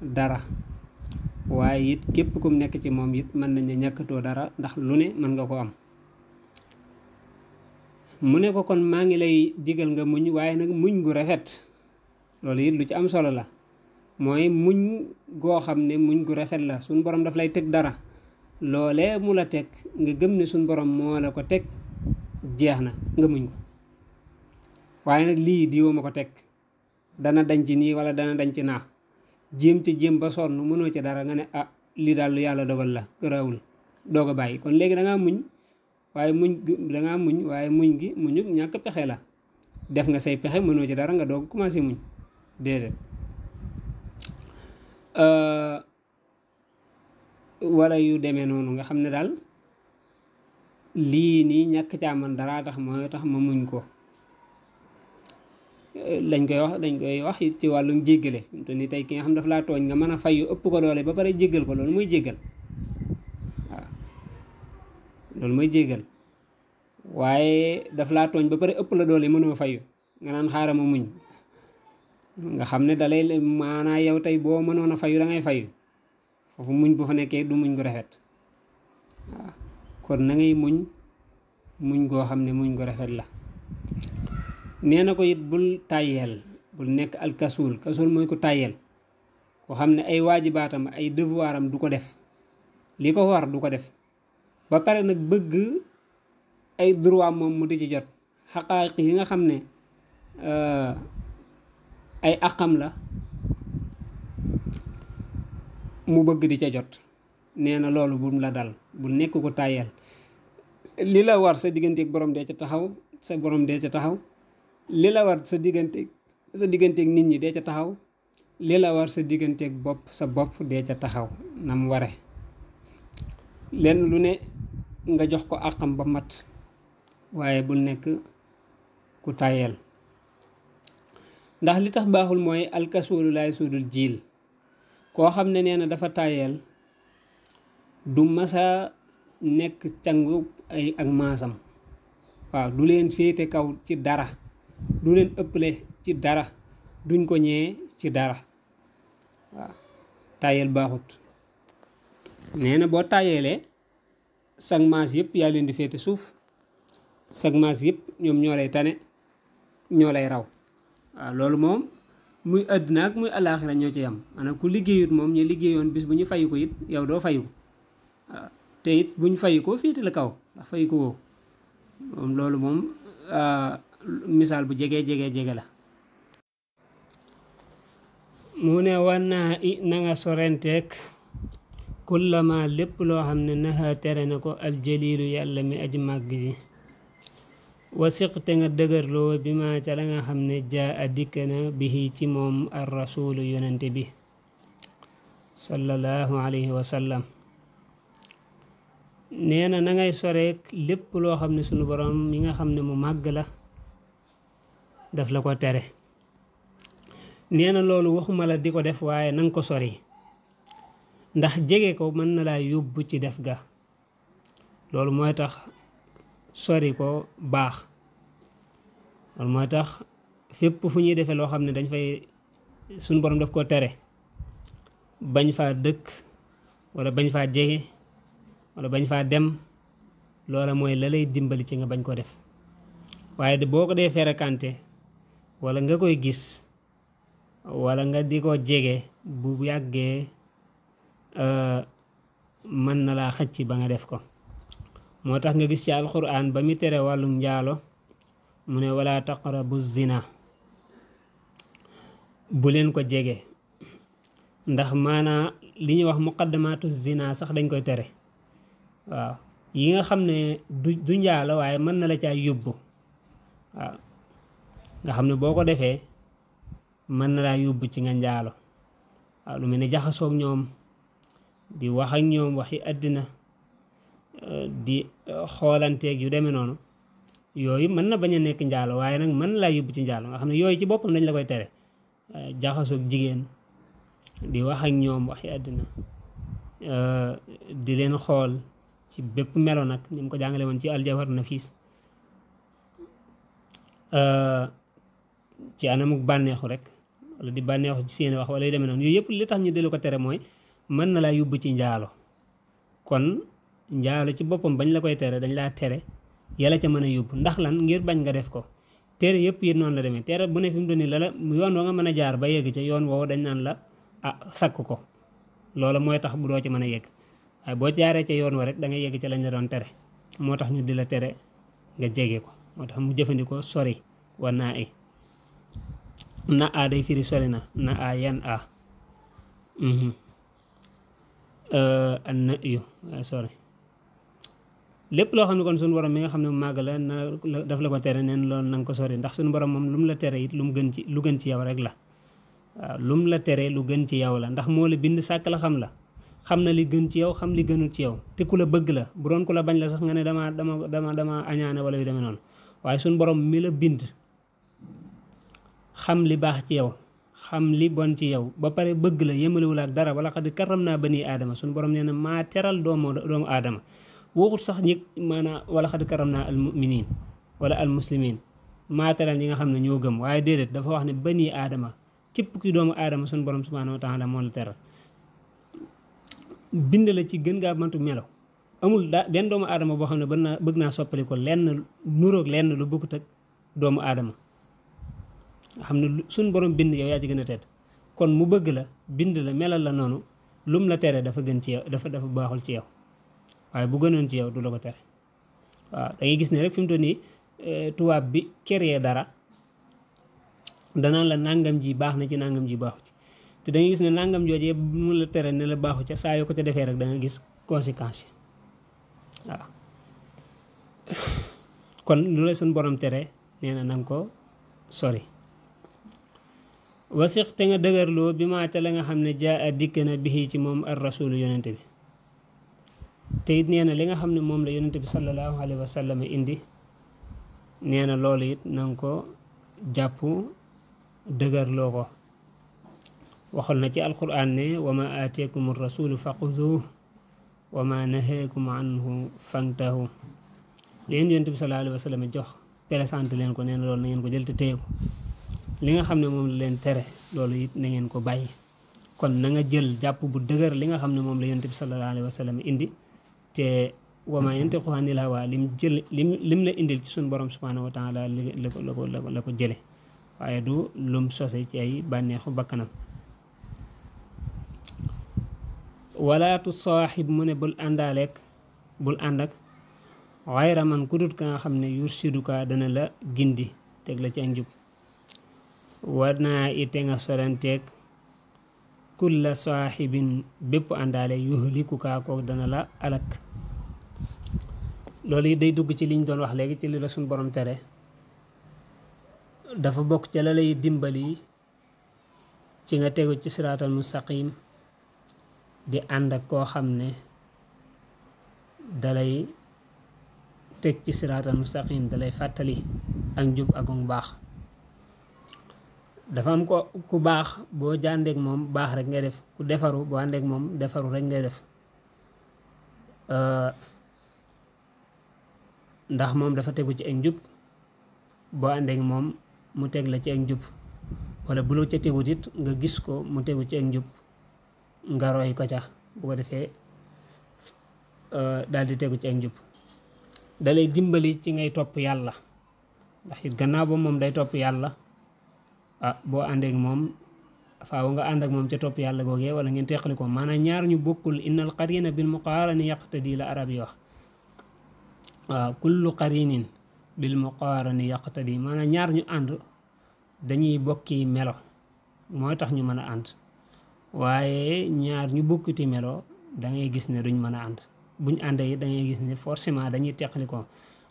dara, waaye it képp kum nekk ci moom it mën nañ ne ñàkkatoo dara, ndax lu ne mën nga ko am. mu ne ko kon maa ngi lay digal nga muñ, waaye nag muñ gu rafet. loolu it lu ci am solo la, mooy muñ goo xam ne muñ gu rafet la. suñ borom daf lay teg dara, loolee mu la teg nga gëm ne suñ borom moo la ko teg, jeex na nga muñ ko. waaye nag lii diwoo ma ko teg, dana dañ ci nii wala dana dañ ci naa, jéem ci jéem ba sonn mënoo ci dara nga ne ah lii daal lu yàlla dogal la gërawul, doog a bàyyi. kon léegi dangaa muñ, waaye muñ gi muñu ñàkk pexe la. def nga say pexe mënoo ci dara nga doog commencé muñ, déedéet. wala yu demee noonu nga xam ne daal lii nii ñàkk caa man dara tax mooy tax ma muñ ko. dañ koy wax ci wàllum jéggale. te ni tey ki nga xam daf laa tooñ nga mën a fayu ëpp ko doole ba pare jéggal ko, loolu mooy jéggal. waaw loolu mooy jéggal. waaye daf laa tooñ ba pare ëpp la doole mënoo fayu nga naan xaaral ma muñ, nga xam ne dalay maanaa yow tey boo mënoon a fayu da ngay fayu. foofu muñ bu fa nekkee du muñ gu rafet. waaw kon na ngay muñ goo xam ne muñ gu rafet la. nee na ko it bul tàyyeel, bul nekk alkasuul. kasuul mooy ko tàyyeel, ko xam ne ay waajibaatam ay devoiram du ko def, li ko war du ko def, ba pare nag bëgg ay droit moom mu di ci jot. xaqaayiq yi nga xam ne ay àqam la mu bëgg di ca jot. nee na loolu bum la dal, bul nekk ko tàyyeel. li la war sa digganteeg borom dee ca taxaw, sa borom dee ca taxaw. li la war sa digganteeg nit ñi dee ca taxaw. li la war sa digganteeg sa bopp dee ca taxaw na mu ware. lenn lu ne nga jox ko àqam ba mat, waaye bul nekk ku tàyyeel. ndax li tax baaxul mooy alkasuulu laay suudul jiil. koo xam ne nee na dafa tàyyeel du masa nekk cangu ak maasam. waaw du leen féete kaw ci dara, du leen ëpple ci dara, duñ ko ñee ci dara. waaw tàyyeel baaxut. nee na boo tàyyeelee sag maas yëpp yaa leen di féete suuf, sag maas yëpp ñoom ñoo lay tane, ñoo lay raw. waaw loolu moom muy àddina ak muy alaaxira ñoo ci yam. maanaam ku liggéeyut moom ñu liggéeyoon bis bu ñu fayu ko it yow doo fayu. waaw te it buñ fayu ko féete la kaw, ndax fayu ko woo moom. loolu moom misaal bu jege la. mu ne wannaa i na nga sorenteek kullama lépp loo xam ne naxa tere na ko aljaliilu yàlla mi aji màgg ji. wasiqte nga dëgërloo bi ma ca la nga xam ne jaa a dikk na bihi ci moom ar rasulu yonente bi sallallahu alayhi wa sallam. nee na na ngay soreek lépp loo xam ne sunu borom mi nga xam ne mu màgg la daf la ko tere. nee na loolu waxuma la di ko def waaye nanga ko sori ndax jege ko mën na laa yóbbu ci def ga loolu mooy tax sori ko baax loolu mooy tax fépp fu ñuy defee loo xam ne dañ fay suñu borom daf ko tere bañ faa dëkk wala bañ faa jege wala bañ faa dem loola mooy la lay dimbali ci nga bañ ko def waaye de boo ko dee fréquenté wala nga koy gis wala nga di ko jege bu yàggee mën na laa xëcc ba nga def ko moo tax nga gis ci alquran ba mu tere wàllu njaalo mu ne wala taqrabu zina bu leen ko jege ndax maanaa li ñuy wax muqaddamaatu zina sax dañ koy tere waaw yi nga xam ne du njaalo waaye mën na la caa yóbbu waaw nga xam ne boo ko defee mën na laa yóbbu ci nga njaalo waaw lu mel ne jaxasoog ñoom di wax ak ñoom waxi àddina di xoolanteeg yu demee noonu yooyu mën na bañ a nekk njaalo waaye nag mën na laa yóbbu ci njaalo nga xam ne yooyu ci boppam dañ la koy tere jaxasoog jigéen di wax ak ñoom waxi àddina di leen xool ci bépp melo nag ni mu ko jàngale woon ci aljawhar nafis ci anamuk bànneexu rek wala di bànneexu ci seen wax wala yu demee noonu yooyu yëpp li tax ñu di la ko tere mooy mën na laa yóbbu ci njaalo kon njaalo ci boppam bañ la koy tere dañ laa tere yàlla ca mën a yóbbu ndax lan ngir bañ nga def ko tere yëpp yi noonu la demee tere bu ne fi mu doon nii la yoon wa nga mën a jaar ba yegg ca yoon woowu dañ naan la sakk ko loola mooy tax bu doo ci mën a yegg waaye boo jaaree ca yoon wa rek da nga yegg ca lañ la doon tere moo tax ñu di la tere nga jege ko moo tax mu jëfandikoo sori wa naa i na a day firi sori na a yan a an na yu sori lépp loo xam ne kon suñu borom mi nga xam ne màgg la daf la ko tere neen loolu na nga ko sori ndax suñu borom moom lu mu la tere it lu gën ci yow rek la waaw lu mu la tere lu gën ci yow la ndax moo la bind sàkk la xam na li gën ci yow xam li gënul ci yow te ku la bëgg la bu doon ku la bañ la sax nga ne dama añaane wala yu demee noonu waaye suñu borom mi la bind xam li baax ci yow xam li bon ci yow ba pare bëgg la yemalewul ak dara wala xad karam naa bani aadama suñu borom nee na maa teral doomu aadama waxut sax ñi maanaam wala xad karam naa al muminin wala al muslimin maa teral ñi nga xam ne ñoo gëm waaye déedéet dafa wax ne bani aadama képp ki doomu aadama suñu borom subhanahu wa taala moo la teral bind la ci gën ngaa mantu melo amul benn doomu aadama boo xam ne bëgg naa soppali ko lenn nuroog lenn lu bokkut ak doomu aadama nga xam ne suñ borom bind yow yaa ci gën a tedd kon mu bëgg la bind la melal la noonu lum la tere dafa gën ci yow dafa baaxul ci yow waaye bu gënoon ci yow du la ko tere waaw da ngay gis ne rek fi mu toll nii tubaab bi créé dara danaan la nangam ji baax na ci nangam ji baaxu ci te da ngay gis ne nangam joojee mu la tere ne la baaxu ca saa yoo ko ca defee rek da nga gis conséquences yi waaw kon lu la suñ borom tere nee na nanga ko sori wasix te nga dëgërloo bi maa ca la nga xam ne jaa a dikk na bi ci moom ar rasulu yonente bi te it nee na li nga xam ne moom la yonente bi sallallahu alayhi wa sallam indi nee na loolu it nanga ko jàpp dëgërloo ko waxoon na ci alquran ne wa ma aateekum rasulu faxuduuh wa ma naheekum anhu fantahu leen yonent bi sallallahu alayhi wa sallam jox présenté leen ko nee na loolu na ngeen ko jël te téye ko li nga xam ne moom la leen tere loolu it na ngeen ko bàyyi kon na nga jël jàpp bu dëgër li nga xam ne moom la yonent bi sallallahu alayhi wa sallam indi te wa ma yantiqu anil hawaa lim la indil ci suñu borom subhanahu wa taala la ko jële waaye du lum sose ci ay bànneexu bakkanam wala tu saaxib mu ne bul ànd ak xayra man ku dut ka nga xam ne yursiduka dana la gindi teg la ci ak njub war naa ite nga soranteeg kulla saaxibin bépp àndaale yuhlikuka ko dana la alak loolu yi day dugg ci liñ doon wax léegi ci li la suñ borom tere dafa bokk ca la lay dimbali ci nga tegu ci siraatal mustaqim di ànd ak koo xam ne dalay teg ci siraatal mustaqim dalay fàttali ak njub ak mu baax dafa am ko ku baax boo jàndeek moom baax rek ngay def, ku defaru boo àndeek moom defaru rek ngay def. ndax moom dafa tegu ci ak njub, boo àndeek moom mu teg la ci ak njub, wala bu la ca tegut it nga gis ko mu tegu ci ak njub nga roy ko ca, bu ko defee daal di tegu ci ak njub. dalay dimbali ci ngay topp yàlla, ndax it gannaaw ba moom day topp yàlla, boo àndeek moom faaw nga ànd ak moom ca topp yàlla googee wala ngeen teqali ko. maanaam ñaar ñu bokkul innal qarina bil muqaarani yaqtadi la arab yi wax. waaw kullu qarinin bil muqaarani yaqtadi, maanaam ñaar ñu ànd dañuy bokki melo mooy tax ñu mën a ànd, waaye ñaar ñu bokkiti melo da ngay gis ne duñ mën a ànd. buñ àndee da ngay gis ne forcément dañuy teqali ko,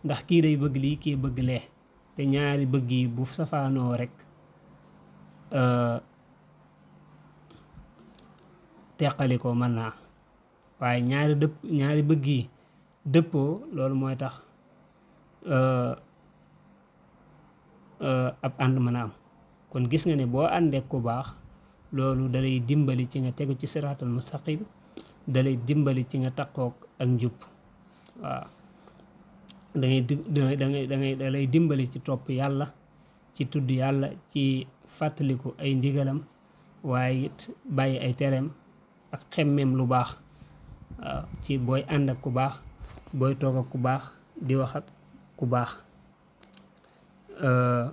ndax kii day bëgg lii kii bëgg lee, te ñaari bëgg yi bu safaanoo rek teqali ko mën naa. waaye ñaari bëgg yi dëppoo loolu mooy tax ab ànd mën a am. kon gis nga ne boo àndee ku baax loolu dalay dimbali ci nga tegu ci siraatal mustaqim, dalay dimbali ci nga takkook ak njub. waaw dalay dimbali ci topp yàlla, ci tudd yàlla, ci fàttaliku ay ndigalam, waaye it bàyyi ay tereem ak xemmeem lu baax. waaw ci booy ànd ak ku baax, booy toog ak ku baax, di wax ak ku baax.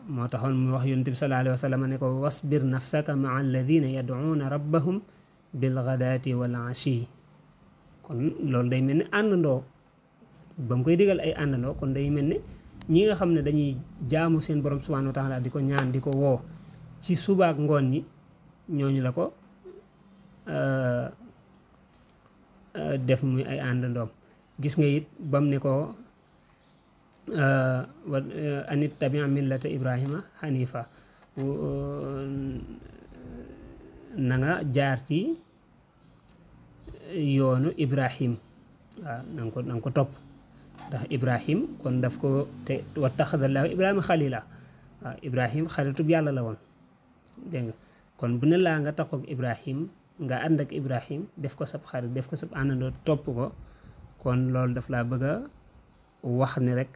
moo taxoon mu wax yonent bi sallallahu alayhi wa sallam ne ko wasbir nafsaka maa alladina yad'uuna rabbahum bilghadaati wal ashi. kon loolu day mel ni àndandoo, ba mu koy digal ay àndandoo, kon day mel ni ñi nga xam ne dañuy jaamu seen borom subhanahu wa taala di ko ñaan di ko woo ci subaak ngoon ñi, ñooñu la ko def muy ay àndandoom. gis nga it bam ne ko anit tabi millata ibrahima hanifa, na nga jaar ci yoonu ibrahim. waaw na nga ko topp, ndax ibrahim kon daf ko te wattaxadallahu ibrahima xalila. waaw ibrahim xaritub yàlla la woon, dégg nga. kon bu ne laa nga taxoog ibrahim, nga ànd ak ibrahim, def ko sab xarit, def ko sab àndandoo, topp ko, kon loolu daf laa bëgg a wax ni rek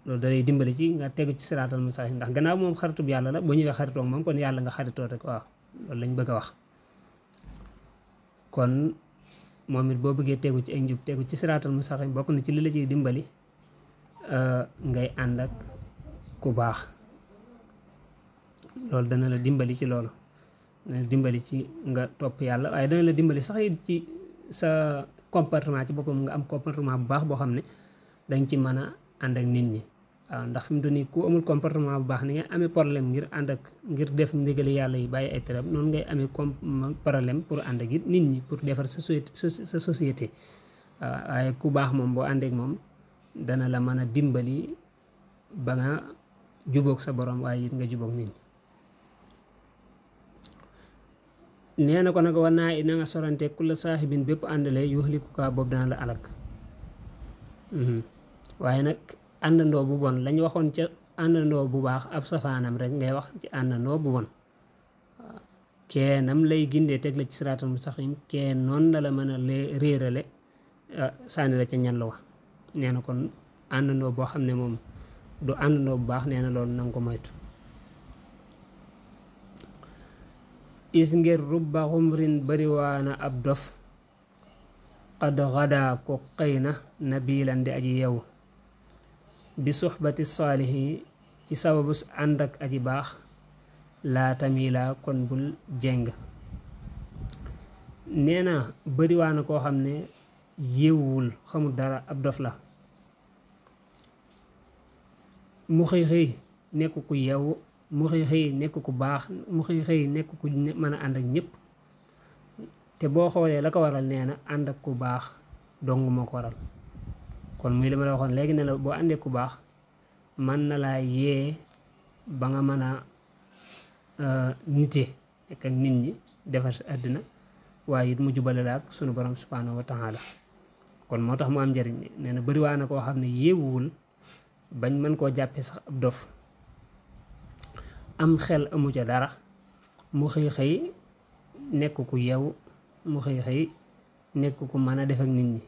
loolu dalay dimbali ci nga tegu ci siraatal mustaqim, ndax gannaaw moom xaritub yàlla la, boo ñëwee xaritoog moom kon yàlla nga xaritoo rek. waaw loolu lañ bëgg a wax. kon moom it boo bëggee tegu ci ay njub, tegu ci siraatal mustaqim, bokk na ci li la ciy dimbali ngay ànd ak ku baax. loolu dana la dimbali ci loolu, dana la dimbali ci nga topp yàlla, waaye dana la dimbali sax it ci sa comportement ci boppam, nga am comportement bu baax boo xam ne dañ ci mën a ànd ak nit ñi. waaw ndax fi mu toll nii ku amul comportement bu baax ni ngay amee problème ngir ànd ak ngir def ndigali yàlla yi bàyyi ay teram, noonu ngay amee problème pour ànd ak it nit ñi, pour defar sa société. waaw waaye ku baax moom boo àndeek moom dana la mën a dimbali ba nga jubóog sa borom, waaye it nga jubóog nit ñi. nee na ko nag war naa na nga sorante kulla saaxibin bépp àndale yuxliku kaa boobu dana la alak. waaye nag àndandoo bu bon lañ waxoon ca àndandoo bu baax ab safaanam rek ngay wax ci àndandoo bu bon. waaw keenam lay gindee teg la ci siraatal mustaqim, kee noonu la la mën a réerale sànni la ca ñan la wax. nee na kon àndandoo boo xam ne moom du àndandoo bu baax, nee na loolu na nga ko moytu. is ngir rubba xumrin bariwaana ab dof qad xadaa ko xëy na nabilan di aji yew bi suxbati saalihi ci sababu ànd ak aji baax laa tamila kon bul jeng. nee na bariwaana koo xam ne yewwul, xamul dara, ab dof la, mu xëy nekk ku yew, mu xëy nekk ku baax, mu xëy nekk ku mën a ànd ak ñëpp. te boo xoolee la ko waral nee na ànd ak ku baax dong moo ko waral. kon muy li ma la waxoon léegi ne la boo àndee ku baax mën na laa yee ba nga mën a nite nekk ak nit ñi, defar sa àddina, waaye it mu jubale la ak sunu borom subhanahu wa taala. kon moo tax mu am njëriñ. nee na bariwaa na koo xam ne yéewuwul bañ mën koo jàppee sax ab dof. am xel amu ca dara mu xëy nekk ku yew mu xëy nekk ku mën a def ak nit ñi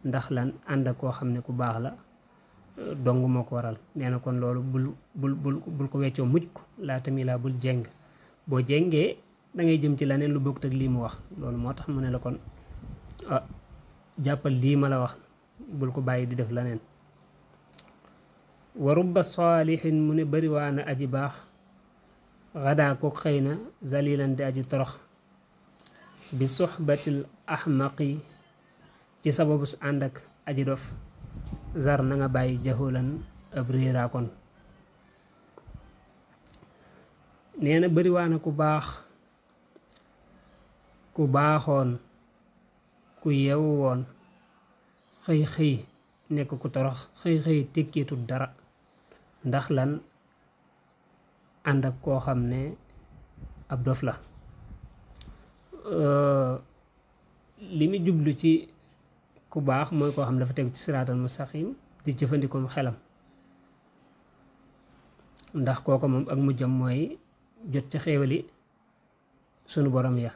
ndax lan ànd ak koo xam ne ku baax la dong moo ko waral. nee na kon loolu bul ko weccoo mujj ko laa tamit laa bul jeng boo jengee da ngay jëm ci leneen lu bokkut ak lii mu wax. loolu moo tax mu ne la kon jàppal lii ma la wax bul ko bàyyi di def leneen. wa rubba saalihin mu ne bari waa na aji baax xadaa ko xëy na zalilan di aji torox bi suxbatil ahmaqi ci sababu su ànd ak aji dof zar na nga bàyyi jaxulan ab réeraa kon. nee na bari waa na ku baax ku baaxoon ku yewu woon xëy nekk ku torox xëy tekkiitul dara ndax lan ànd ak koo xam ne ab dof la. li mu jublu ci ku baax mooy koo xam ne dafa tegu ci siraatal mustaqim di jëfandikoom xelam ndax kooko moom ak mujjam mooy jot ca xéewali sunu borom ya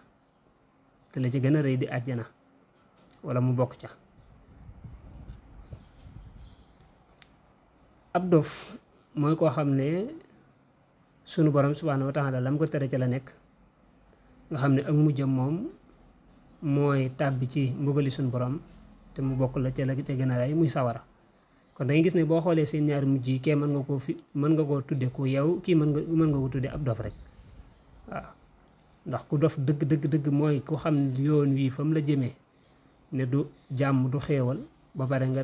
te la ci gën a rëy di àjjana wala mu bokk ca. ab dof mooy koo xam ne sunu borom subhaanahu wa taala lam ko tere ca la nekk nga xam ne ak mujjam moom mooy tàbbi ci mbugali sunu borom te mu bokk la ca la ca gën a rëy muy sawara. kon da ngay gis ne boo xoolee seen ñaari mujj yi kee mën nga koo tudde ku yew kii mën nga ko tudde ab dof rek waaw. ndax ku dof dëgg mooy ku xam yoon wii fa mu la jëmee ne du jàmm du xéewal ba pare nga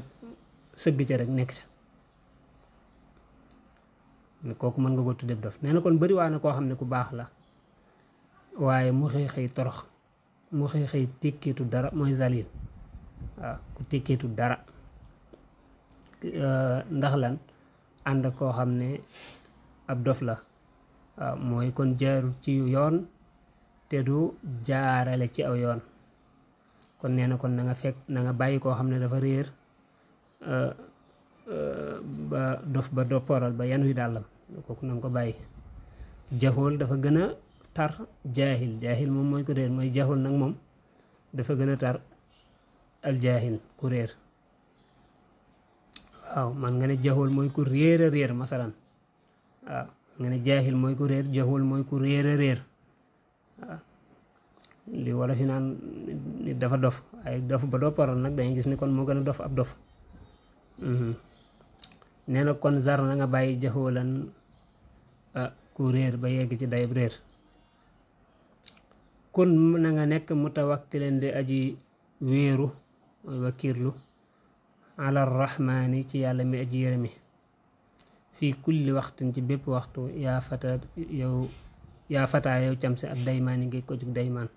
sëgg ca rek nekk ca kooku mën nga ko tudde ab dof. nee na kon bari waa na koo xam ne ku baax la waaye mu xëy torox mu xëy tekkiitu dara mooy zalil waaw ku tekkiitu dara ndax lan ànd ak koo xam ne ab dof la waaw mooy kon jaarul ci yoon te du jaarale ci aw yoon. kon nee na kon na nga bàyyi koo xam ne dafa réer ba dof ba dopporal ba yan wi dàllam kooku na nga ko bàyyi. jaxool dafa gën a tar jaahil moom mooy ko réer mooy jaxool nag moom dafa gën a tar al jaahil ku réer. waaw man nga ne jaxool mooy ku réer a réer masalan waaw nga ne jaahil mooy ku réer jaxool mooy ku réer a réer waaw li wala fi naan nit dafa dof ay dof ba dopparal nag dañuy gis ni kon moo gën a dof ab dof. nee na kon zar na nga bàyyi jaxoolan ku réer ba yegg ci dayab réer. kon na nga nekk mutawakkilan di aji wéeru mooy wakiirlu ala rahmaani ci yàlla mi aji yërëmi fii kulli waxtin ci bépp waxtu yaa fataa yow cam si ak daymaan yi ngay ko jug daymaan.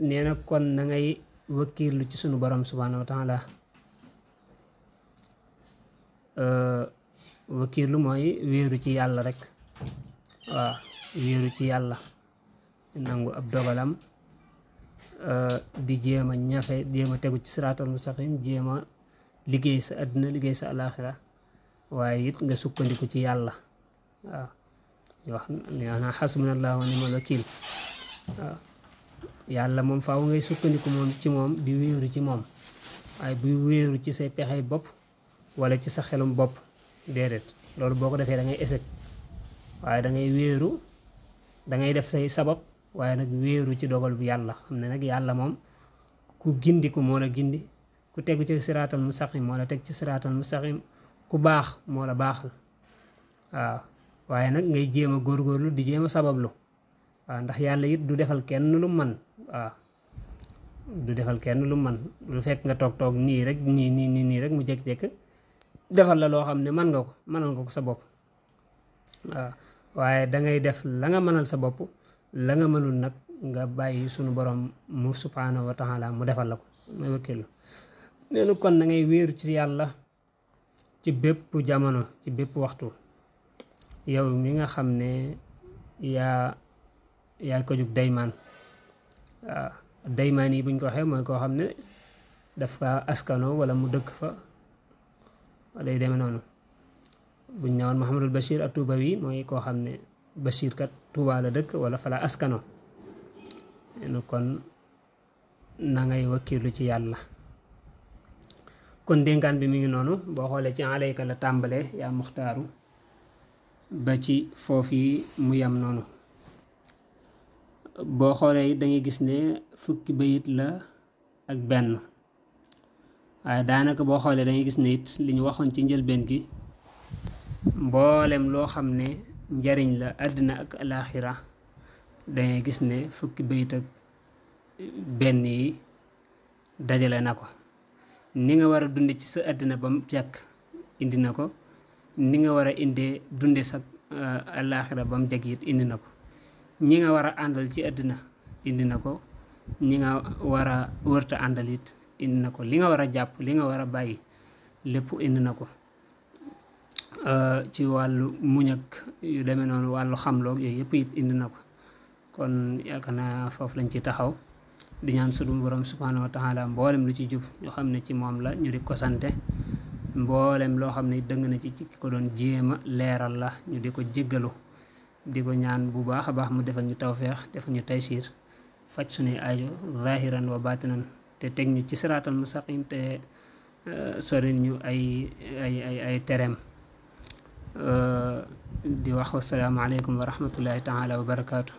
nee na kon na ngay wakiirlu ci sunu borom subhaanahu wa taala. wakiirlu mooy wéeru ci yàlla rek waaw wéeru ci yàlla nangu ab dogalam di jéem a ñafe jéem a tegu ci siraatal mustaqim jéem a liggéey sa àdduna liggéey sa alaaxira waaye it nga sukkandiku ci yàlla waaw wax naa xasbunallaahu wa ni'mal wakiil waaw yàlla moom faaw ngay sukkandiku moom ci moom di wéeru ci moom waaye buy wéeru ci say pexey bopp wala ci sa xelum bopp déedéet loolu boo ko defee da ngay échec waaye da ngay wéeru da ngay def say sabab waaye nag wéeru ci dogal bu yàlla xam ne nag yàlla moom ku gindiku moo la gindi ku tegu ci siraatal mustaqim moo la teg ci siraatal mustaqim ku baax moo la baaxal waaw waaye nag ngay jéem a góorgóorlu di jéem a sabablu waaw ndax yàlla it du defal kenn lu man waaw du defal kenn lu man lu fekk nga toog nii rek nii rek mu jékki-jékki defal la loo xam ne mënal nga ko sa bopp waaw waaye dangay def la nga mënal sa bopp la nga mënul nag nga bàyyi sunu borom mu subhaanahu wa taala mu defal la ko mooy wakkilu. nee na kon na ngay wéeru ci yàlla ci bépp jamono ci bépp waxtu yow mi nga xam ne yaa ko jug daymaan waaw daymaan yi buñ ko waxee mooy koo xam ne daf ka askano wala mu dëkk fa wala yu demee noonu buñ ne woon Muhammadul Bachir at-Tuubawi mooy koo xam ne Bachir kat Tuubaa la dëkk wala fala askano kon na ngay wakkilu ci yàlla. kon dénkaan bi mi ngi noonu boo xoolee ci alayka la tàmbalee yaa muxtaaru ba ci foofu mu yam noonu. boo xoolee dangay gis ne fukki bayit la ak benn waaye daanaka boo xoolee dangay gis ne it li ñu waxoon ci njëlbeen gi mboolem loo xam ne njariñ la àddina ak alaaxira dangay gis ne fukki bayit ak benn yi dajale na ko. ni nga war a dunde ci sa àddina ba mu jàkk indi na ko, ni nga war a indee dunde sa alaaxira ba mu jag it indi na ko, ñi nga war a àndal ci àddina indi na ko, ñi nga war a wërta àndal it indi na ko, li nga war a jàpp li nga war a bàyyi lépp indi na ko. ci wàllu muñ ak yu demee noonu wàllu xamloog yooyu yëpp it indi na ko. kon yaakaar naa foofu lañ ci taxaw di ñaan sunu borom subhaanahu wa taala mboolem lu ci jub ñu xam ne ci moom la ñu di ko sante, mboolem loo xam ne dëng na ci ko doon jéema leeral la ñu di ko jéggalu, di ko ñaan bu baax a baax mu defal ñu tawfeex defal ñu taysiir faj suñuy aajo zahiran wa batinan te teg ñu ci siraatal mustaqim te soril ñu ay tereem. di wax wassalaamu aleykum wa rahmatullahi taala wa barakaatu.